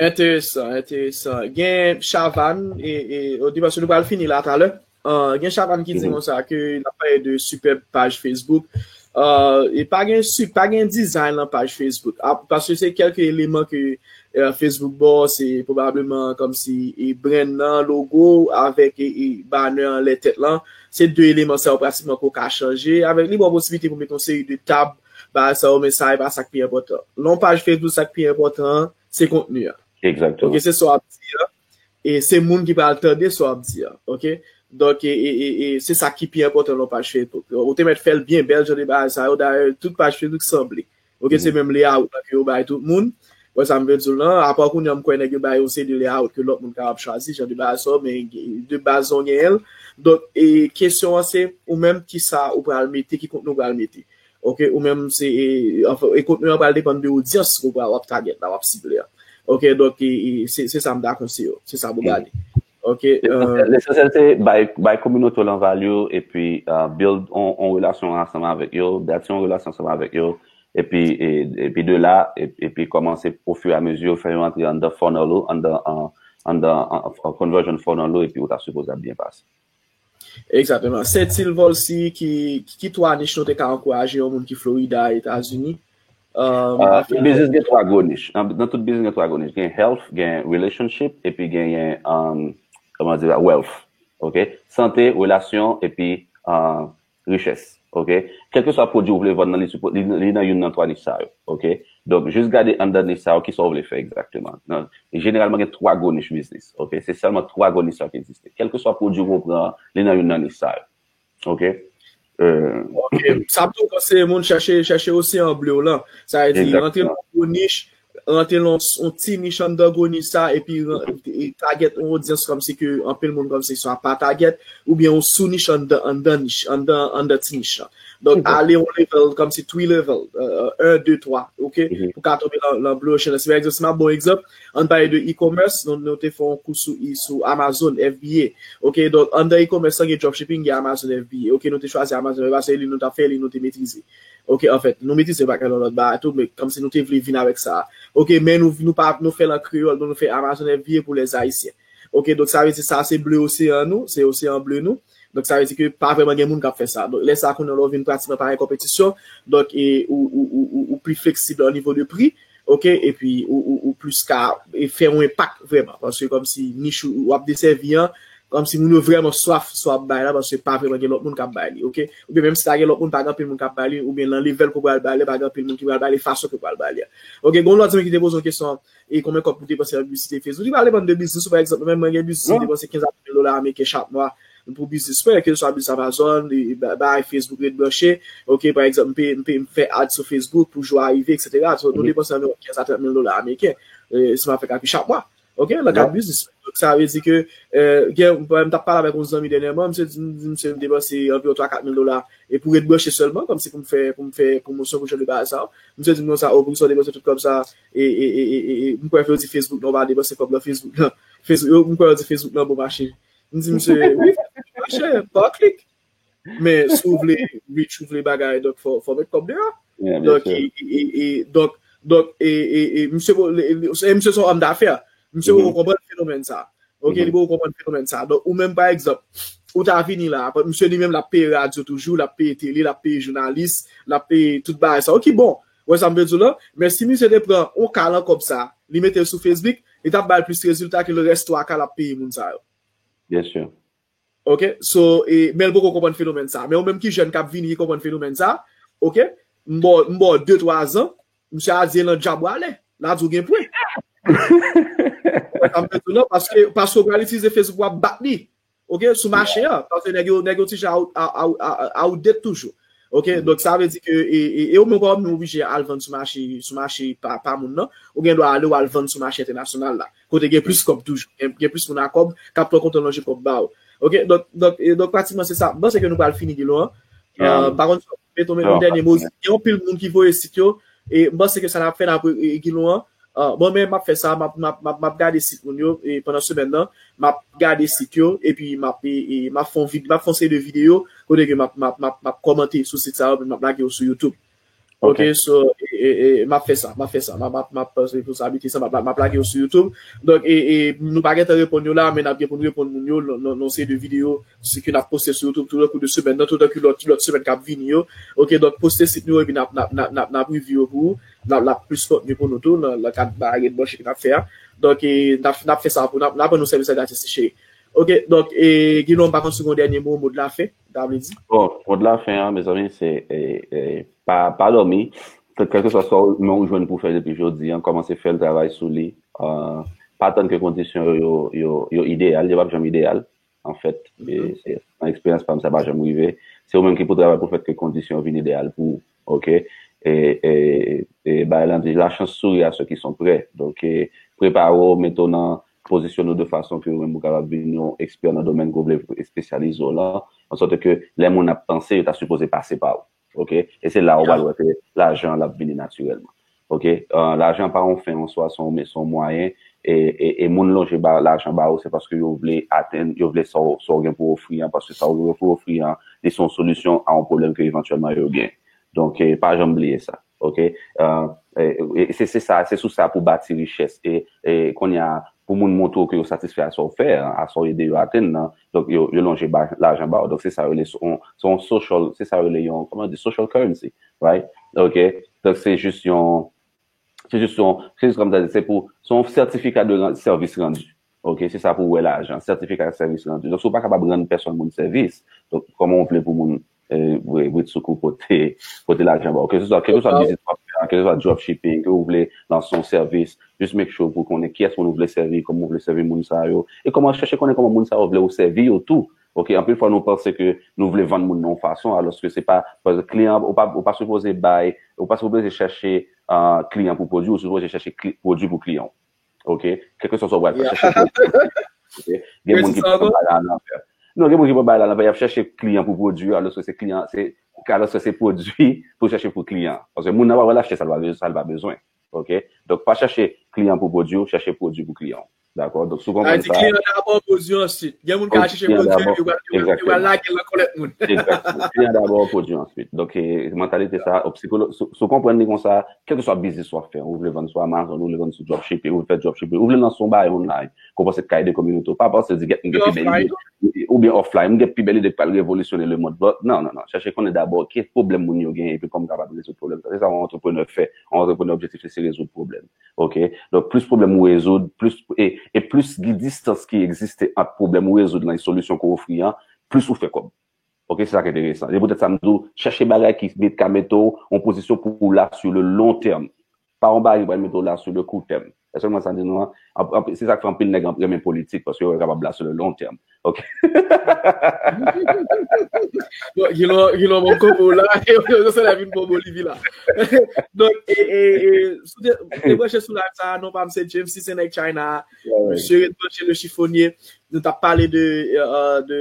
Enteresan, enteresan. Gen Chavannes, e, e, o depa, nou pral fini la talè. Ah, gen Chavannes ki di konsa ke l ap pale de superbe page Facebook. Ah, e pa gen, pa gen design nan paj Facebook. Ah, paske se kèlke eleman ke, eh, Facebook ba w, se pwobableman kòmsi, e, brand nan, logo avèk, e, e, banner anlè tèt lan. Se de eleman sa yo pratikman ke w ka chanje. Avèk li ba w posiblite pou mete yon seri de tab, bagay sa yo, men sa e pa sa k pi enpòtan. Nan yon paj Facebook, sa k pi enpòtan an, se kontni an. Exactement. Ok, se sa w ap di an. E se moun ki pral tande sa w ap di an. Ok? Donk, e, e, e, e se sa ki pi enpòtan nan yon paj Facebook. Ou te mèt fè l byen bèl, jan de bagay sa yo. Dayè, tout paj Facebook sanble. Ok, se menm layout lan ke yo bay tout moun. Wè sa m vle di w lan. Apa kounye a, m kwè nèg yo bay yon seri de layout ke lòt moun kapab chwazi, jan de bagay sa yo, men de baz sa w genyen l. Donk, e kesyon an se, ou menm, ki sa ou pral mete, ki kontni ou pral mete. Ok, ou menm se, e, anfen, e kontni an pral depann de odyans ke w pral, w ap target la, w ap sible a. Ok, donk, e, e, se, se sa m ta konseye w, se sa pou gade. Ok, lesansyèl, lesansyèl se bay, bay kominote w lan value, epi, uh, build on, on relasyon ansanm avèk yo, bati on relasyon ansanm avèk yo, epi, e, epi de la, e, epi kòmanse au fur et à mesure, fè yo antre anndan funnel ou, anndan, an, anndan, an, an conversion funnel ou, epi ou ta sipoze ap byen pase. Egzakteman. Sentil Volcy, ki, ki, ki twa nich nou te ka ankouraje yon moun ki Florida, Etazini? Um, uh, biznis gen twa gwo nich. Nan, nan tout biznis gen twa gwo nich. Gen health, gen relationship, epi genyen, um, kòman di la, wealth. Ok? Sante, relasyon, epi, uh, richès. Ok? Kèlkeswa pwodui ou vle vann nan, li, li, li nan youn nan twa nich sa yo. Ok? Donk, jis gade anndan nich sa yo, kisa w vle fè egzakteman. Nan, jeneralman, gen twa gwo nich biznis. Ok? Se sèlman twa gwo nich sa yo ki egziste. Kèlkeswa pwodui ou pran, li nan youn nan nich sa yo. Ok? Euh, ok. Sa tou konseye moun chèche, chèche oseyan ble w lan. Sa vle di, rantre nan gwo nich, rantre nan yon ti nich anndan gwo nich sa, epi e target yon odyans kòmsi ke anpil moun kòmsi sa pa target, oubyen yon sou nich anndan, anndan nich, anndan, anndan ti nich lan. Donk, ale yon level, kòmsi three level, euh, un, deux, trois, ok? Pou ka tonbe nan, nan blue ocean. Si pa egzanp, si m ap ba w egzanp, ann pale de e-commerce, nou, nou te fè yon kou sou, sou Amazon F B A. Ok, donk, anndan e-commerce lan, gen dropshipping, gen Amazon F B A. Ok, nou te chwazi Amazon F B A, paske li nou t ap fè, li nou te metrize. Ok, anfèt, nou metrize yon pakèt lòt bagay tou, men kòmsi nou te vle vin avèk sa. Ok, men nou, nou pa, nou fè l an kreyòl, donk nou fè Amazon F B A pou lèzayisyen. Ok, donk sa vle di sa se ble oseyan nou, se oseyan ble nou. Donk sa vle di ke pa vrèman gen moun k ap fè sa. Donk lè sa kounye a lè w vin pratikman pa gen konpetisyon, donk e, ou, ou, ou, ou, ou pli fleksib o nivo de pri, ok, epi ou, ou, ou plis ka e fè yon enpak vrèman. Paske kòmsi nich ou, ou ap desèvi an, Kòmsi moun yo vrèman swaf sa w ap bay la, paske pa vrèman gen lòt moun k ap bay li, oke? Oubyen menm si ta gen lòt moun, pa gen anpil moun k ap bay li, oubyen nan level ke w pral bay li, pa gen anpil moun ki pral bay li fason ke w pral bay li a. Oke, gen yon lòt zanmi ki te poze yon kesyon, e konbyen kòb pou depanse nan piblisite Facebook? Li pral depann de biznis ou, pa egzanp, menm mwen gen biznis, mwen depanse kenz a ven mil dola ameriken chak mwa pou biznis mwen, keseswa biznis Amazon, e ba- bay Facebook ret branche, oke, pa egzanp, m pe, m pe, m fè ad sou Facebook pou jou a rive, etsetera. So, nou depanse anviwon kenz a trant mil dola ameriken, e, si m ap fè kalkil chak mwa. Oke, nan kad biznis. Donk, sa vle di ke, euh, gen, m t ap pale avèk yon zanmi dènyèman, misye di, di misye m depanse anviwon twa kat mil dola, e pou ret branche sèlman, kòmsi pou m fè, pou m fè pwomosyon pou jan de bagay sa yo. Misye di m konsa, o, poukisa w depanse tout kòb sa, e, e, e, e, e, e, m kwè yo di Facebook nan, w pa depanse kòb nan Facebook nan. Facebook, yo, m kwè yo di Facebook nan bon mache. M di misye, wi, Facebook mache, pa klik. Men si w vle reach, ou vle bagay, donk fò, fò met kòb deyò. Donk, e, e, e, e, donk, donk, e, e, e, misye, e, e, e, misye se yon òm dafè. Misye poko konprann fenomèn sa. Oke, li poko konprann fenomèn sa. Donk, ou menm, pa egzanp, ou ta vini la, misye li menm l ap peye radyo toujou, l ap peye tele, l ap peye jounalis, l ap peye tout bagay sa. Oke, bon, wè sa m vle di w lan, men si misye te pran yon ka nan kòb sa, li mete l sou Facebook, li t ap ba l plis rezilta ke le rès twa ka l ap peye moun sa yo. Byen si. Ok, so, e, men l poko konprann fenomèn sa. Men ou menm ki jèn k ap vini ki konprann fenomèn sa, ok, m ba w, m ba w de twa zan, misye a di e nan dyab ou ale. L a di w gen pwen. Ou wè sa m vle di w lan, paske, paske w pral itilize Facebook pou w ap bat li. Ok, sou mache an. Paske nèg yo, nèg yo ti jan out, out, out, out, outdated toujou. Ok, donk sa vle di ke, e, e, e ou menm ou pa menm oblije al vann sou mache, sou mache pa, pa moun nan. Ou gen dwa ale w al vann sou mache entènasyonal la. Kote gen plis kòb toujou. Gen, gen plis moun a kòb k ap pran kontan lonje kòb ba w. Ok, donk, donk, e, donk pratikman se sa. M panse ke nou pral fini Guilon an. Euh, pa konn si w ap mete yon dènye mo. Gen anpil moun ki voye sit yo. E m panse ke sa n ap fè n ap, e, Guilon an. Ah, bon, men m ap fè sa, m ap, m ap, m ap, m ap gade sit moun yo, e pandan semèn nan, m ap gade sit yo, epi m ap, e, e, m ap fè yon vid-, m ap fè yon seri de videyo, kote ke m ap, m ap, m ap, m ap kòmante sou sit sa yo, epi m ap lage yo sou YouTube. Ok, so, e, e, e, m ap fè sa, m ap fè sa, m ap, m ap, m ap pran responsablite sa, m ap, m ap lage yo sou YouTube. Donk, e, e, nou pa gentan reponn yo la, men n ap gen pou n reponn moun yo nan, nan, nan yon seri de videyo, si ke n ap poste sou YouTube, toutankou de semèn nan, toutankou lòt, lòt semèn k ap vini yo. Ok, donk, poste sit nou yo, epi n ap, n ap, n ap, n ap, n ap review yo pou ou. N ap, n ap plis kontni pou nou tou nan, nan kad bagay ret branche ke n ap fè a. Donk, e, n ap, n ap fè sa pou n ap, n ap rann nou sèvis a gratis, cheri. Ok, donk, e, Guilon, m pa konn si w gen yon dènye mo, mo de la fen, ta vle di. Bon, mo de la fen an, mezanmi, se, e, e, pa, pa dòmi. Kèlkeswa sa w, men ou jwenn pou fè depi jodi an, kòmanse fè l, travay sou li. Ah, pa tann ke kondisyon yo, yo, yo, yo ideyal, yo p ap janm ideyal. Anfèt, e, se, nan eksperyans pa m, sa pa janm rive. Se ou menm ki pou travay pou fè ke kondisyon yo vin ideyal pou ou, ok? E, e, e bagay lan di, la chance sourit à ceux qui sont prêts. Donk, e, prepare w, mete w nan, pozisyone w de fason ke ou menm ou kapab vin yon ekspè nan domèn ke w vle espesyalize w lan, an sòt ke lè moun ap panse, yo ta sipoze pase pa ou, ok? E se la ou pral wè ke lajan l ap vini natirèlman. Ok, euh, lajan pa yon fen an swa, se yon, se yon mwayen, e, e, e moun lonje ba, lajan ba ou, se paske yo vle atenn, yo vle sa w, sa w gen pou ofri an, paske sa w gen pou ofri an, li se yon solisyon a yon pwoblèm ke evantyèlman yo gen. Donk, e, pa janm bliye sa, ok? Euh, e, e, se, se sa, se sou sa pou bati richès. E, e kounye a, pou moun montre w ke yo satisfè a sa w fè an, a sa w ede yo atenn nan, donk yo, yo lonje ba, lajan ba ou. Donk se sa yo rele, se yon, se yon social, se sa yo rele yon, kòman yo di, social currency, right? Ok? Donk se jis yon, se jis yon, se jis kòm sa di, se pou, se yon sètifika de ran-, sèvis randi. Ok? Se sa pou wè lajan, sètifika de sèvis randi. Donk si w pa kapab rann pèsòn moun sèvis, donk kòman w vle pou moun, e, Britsoukou pote, pote lajan ba w? Kèlkeswa, kèlkeswa biznis w ap fè, kèlkeswa dropshipping, ke w vle lanse yon sèvis, jis make sure pou konnen kiyès moun ou vle sèvi, kòman w vle sèvi moun sa yo, e kòman, chèche konnen kòman moun sa yo vle ou sèvi yo tou. Ok, anpil fwa nou panse ke nou vle vann moun nan yon fason, alòske se pa, paske kliyan, ou pa, ou pa sipoze bay, ou pa sipoze chèche, ah, kliyan pou pwodui, ou sipoze chèche kli-, pwodui pou kliyan w. Ok, kèlkeswa sa w pral fè, chèche kliyan pou pwodui. Ok, gen moun ki pran bagay la alanvè. Non, gen moun ki pran bagay la alanvè, y ap chèche kliyan pou pwodui, alòske se kliyan, se, alòske se pwodui pou chèche pou kliyan. Paske moun nan pa pral achte sa l pa bezwen, sa l pa bezwen. Ok? Donk, pa chèche kliyan pou pwodui w, chèche pwodui pou kliyan w. Dakò? Donk, si w konprann sa. Sa vle di kliyan dabò, pwodui answit. Gen moun ki al chèche pwodui, yo pral, yo pral, yo pral lage l nan kòlèt moun. Egzakteman. Kliyan dabò, pwodui answit. Donk, e, mantalite sa, o psikolo-, si, si w konprann li konsa, kèlkeswa biznis w ap fè, ou vle vann sou Amazon, ou vle vann sou dropshipping, ou vle fè dropshipping, ou vle lanse yon bagay online, ke w panse k ka ede kominote w, pa panse di, "Gèt, m gen pi bèl ide." oubyen offline. M gen pi bèl ide k pral revolisyone lemonn. But, non, non, non. Chèche konnen dabò ki pwoblèm moun yo genyen epi kòman m kapab rezoud pwoblèm sa. Se sa yon antreprenè fè. Yon antreprenè objektif li se rezoud pwoblèm. Ok? Donk, plis pwoblèm ou rezoud, plis, e, e plis gen distans ki egziste ant pwoblèm ou rezoud lan e solisyon ke w ofri an, plis ou fè kòb. Ok, se sa ki enteresan. Se poutèt sa m di w, chèche bagay ki met, ka mete w an pozisyon pou w la sur le long terme. Pa yon bagay ki pral mete w la sur le court terme. Se sèlman sa m di nou an. Anp- anp- Se sa k fè anpil nèg anp- renmen politik, paske yo kapab la sur le long terme. Ok. Bon, Gilon, Gilon, bon, kopo la, yo se la vin bon Bolivi la. Donk, e, e, e, si w te, te branche sou live sa, non pa m se James, si se nèg China, misye ret branche le chifonye. Nou t ap pale de, euh, de,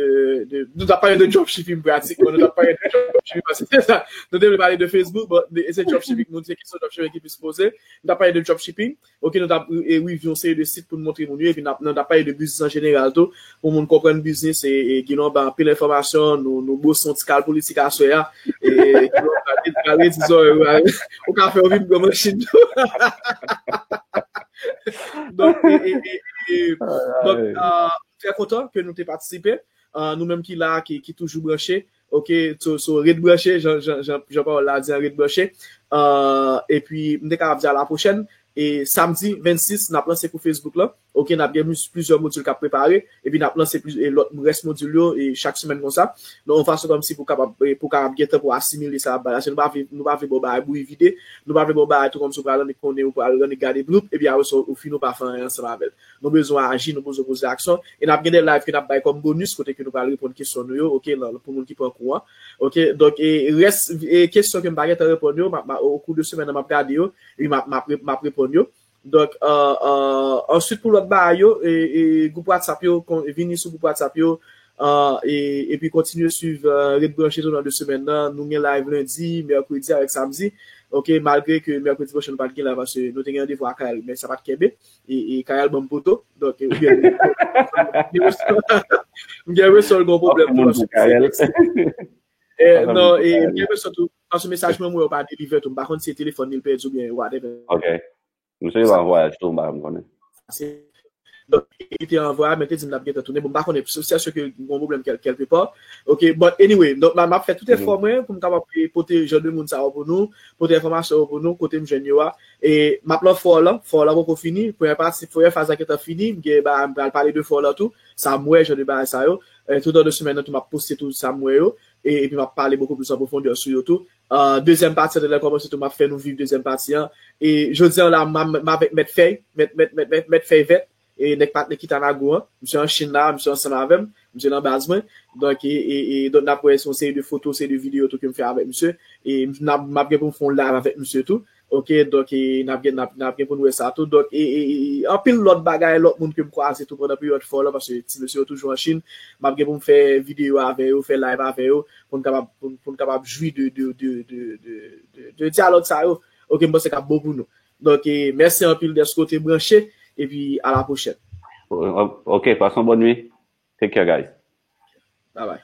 de nou t ap pale de dropshipping pratikman, nou t ap pale de dropshipping paske se sa. Nou te vle pale de Facebook, but e se dropshipping, moun se kesyon dropshipping ki plis poze. Nou t ap pale de dropshipping, ok, nou t ap e, review yon seri de sit pou n montre moun yo, epi n ap- nou t ap pale de biznis an jeneral tou, pou moun konprann biznis, e, e Gilon ba anpil enfòmasyon, nou, nou bwose yon ti kal politik aswè a, e Gilon pral pral redi zòrèy ou, ou ka fè yo vin pran machin tou. Donk, e, e, e, e, donk, euh, trè kontan ke nou te patisipe. Euh, nou menm ki la, ki, ki toujou branche, ok, so, so ret branche, jan, jan, jan, jan pawòl la di an, ret branche. Euh, epi, m te kapab di a la pwochèn. E samdi vennsis, n ap lanse kou Facebook lan. Ok, n ap gen pliz- plizyè modil k ap prepare. Epi n ap lanse pliz- e lòt rès modil yo e chak semèn konsa. Donk, yon fason kòmsi pou kapab, e pou kapab gen tan pou asimile sa n ap bay la. Se nou pa vle, nou pa vle ba w bagay bouyi vide. Nou pa vle ba w bagay tou kòmsi w pral annik konnen, ou pral annik gade bloup. Epi apre sa, ou fin ou pa fè anyen ansanm avè l. Nou bezwen aji, nou bezwen poze aksyon. E n ap gen de live ke n ap bay kòm bonis, kote ke nou pral reponn kesyon nou yo, ok, lan- pou moun ki pa okouran. Ok, donk, e rès e kesyon ke m pa gentan reponn yo, m ap- m ap- o kou de semèn nan, m ap gade yo, epi m ap- m ap re- m ap reponn yo. Donk, euh, euh, answit pou lòt bagay yo, e, e gwoup WhatsApp yo, kon- vini sou gwoup WhatsApp yo, euh, e, epi kontinye swiv, euh, ret branche tou nan de semèn nan. Nou gen live lendi, mèkredi avèk samdi. Ok, malgre ke mèkredi pwochen nou pa t gen live paske nou te gen randevou a Kayèl, men sa pa t kenbe. E, e Kayèl ban m poto. Donk, e, oubyen, m gen resòl gon pwoblèm tou paske e, non, e, m gen resòl tou paske mesaj mwen mwen yo pa deliver tou. M pa konn si se telefòn li pèdi oubyen whatever. Ok. Misye pa an vwayaj tou, m pa janm konnen. Donk, li te an vwayaj, men te di m n ap gentan tounen. Bon, m pa konnen, se se ke gen yon pwoblèm kèl- kèlke pa. Ok, but anyway, donk, m ap fè tout efò mwen pou m kapab pote jan de moun sa yo pou nou, pote enfòmasyon yo pou nou, kote m jwenn yo a. E m ap lan fò lan, fò lan poko fini, premyè pati, premyè faz la gentan fini, m gen ba- m pral pale de fò lan tou, sa m wè, jan de bagay sa yo. E, tout an de semèn nan tou, m ap poste tou sa m wè yo, e, epi m ap pale bokou plis an pwofondè sou yo tou. Euh, dezyèm pati an te lè kòmanse tou, m ap fè nou viv dezyèm pati an. E jodi an la, m, m, m avèk Mèt Fèy, Mèt, Mèt, Mèt, Mèt, Mèt Fèy Vèt, e nèg patnè Kitanago an. Misye an Chin la, misye ansanm avè m, misye nan baz mwen. Donk, e, e, e, donk, n ap wè se yon seri de foto, seri de videyo tou ke m fè avèk misye. E n ap- m ap gen pou m fè yon live avèk misye tou. Ok, donk, e, n ap gen, n ap- n ap gen pou n wè sa tou. Donk, e, e, e, anpil lòt bagay, lòt moun ke m kwaze tou pandan peryòd fò lan, paske ti mesye yo toujou an Chin. M ap gen pou m fè videyo avè yo, fè live avè yo, pou n kapab, pou, pou n kapab jwi de, de, de, de, de, de, de dyalòg sa yo. Ok, m panse k ap bon pou nou. Donk, e, mèsi anpil dèske w te branche, epi a la pwochèn. Ok, pass yon bòn nuit. Take care, guys. Bye bye.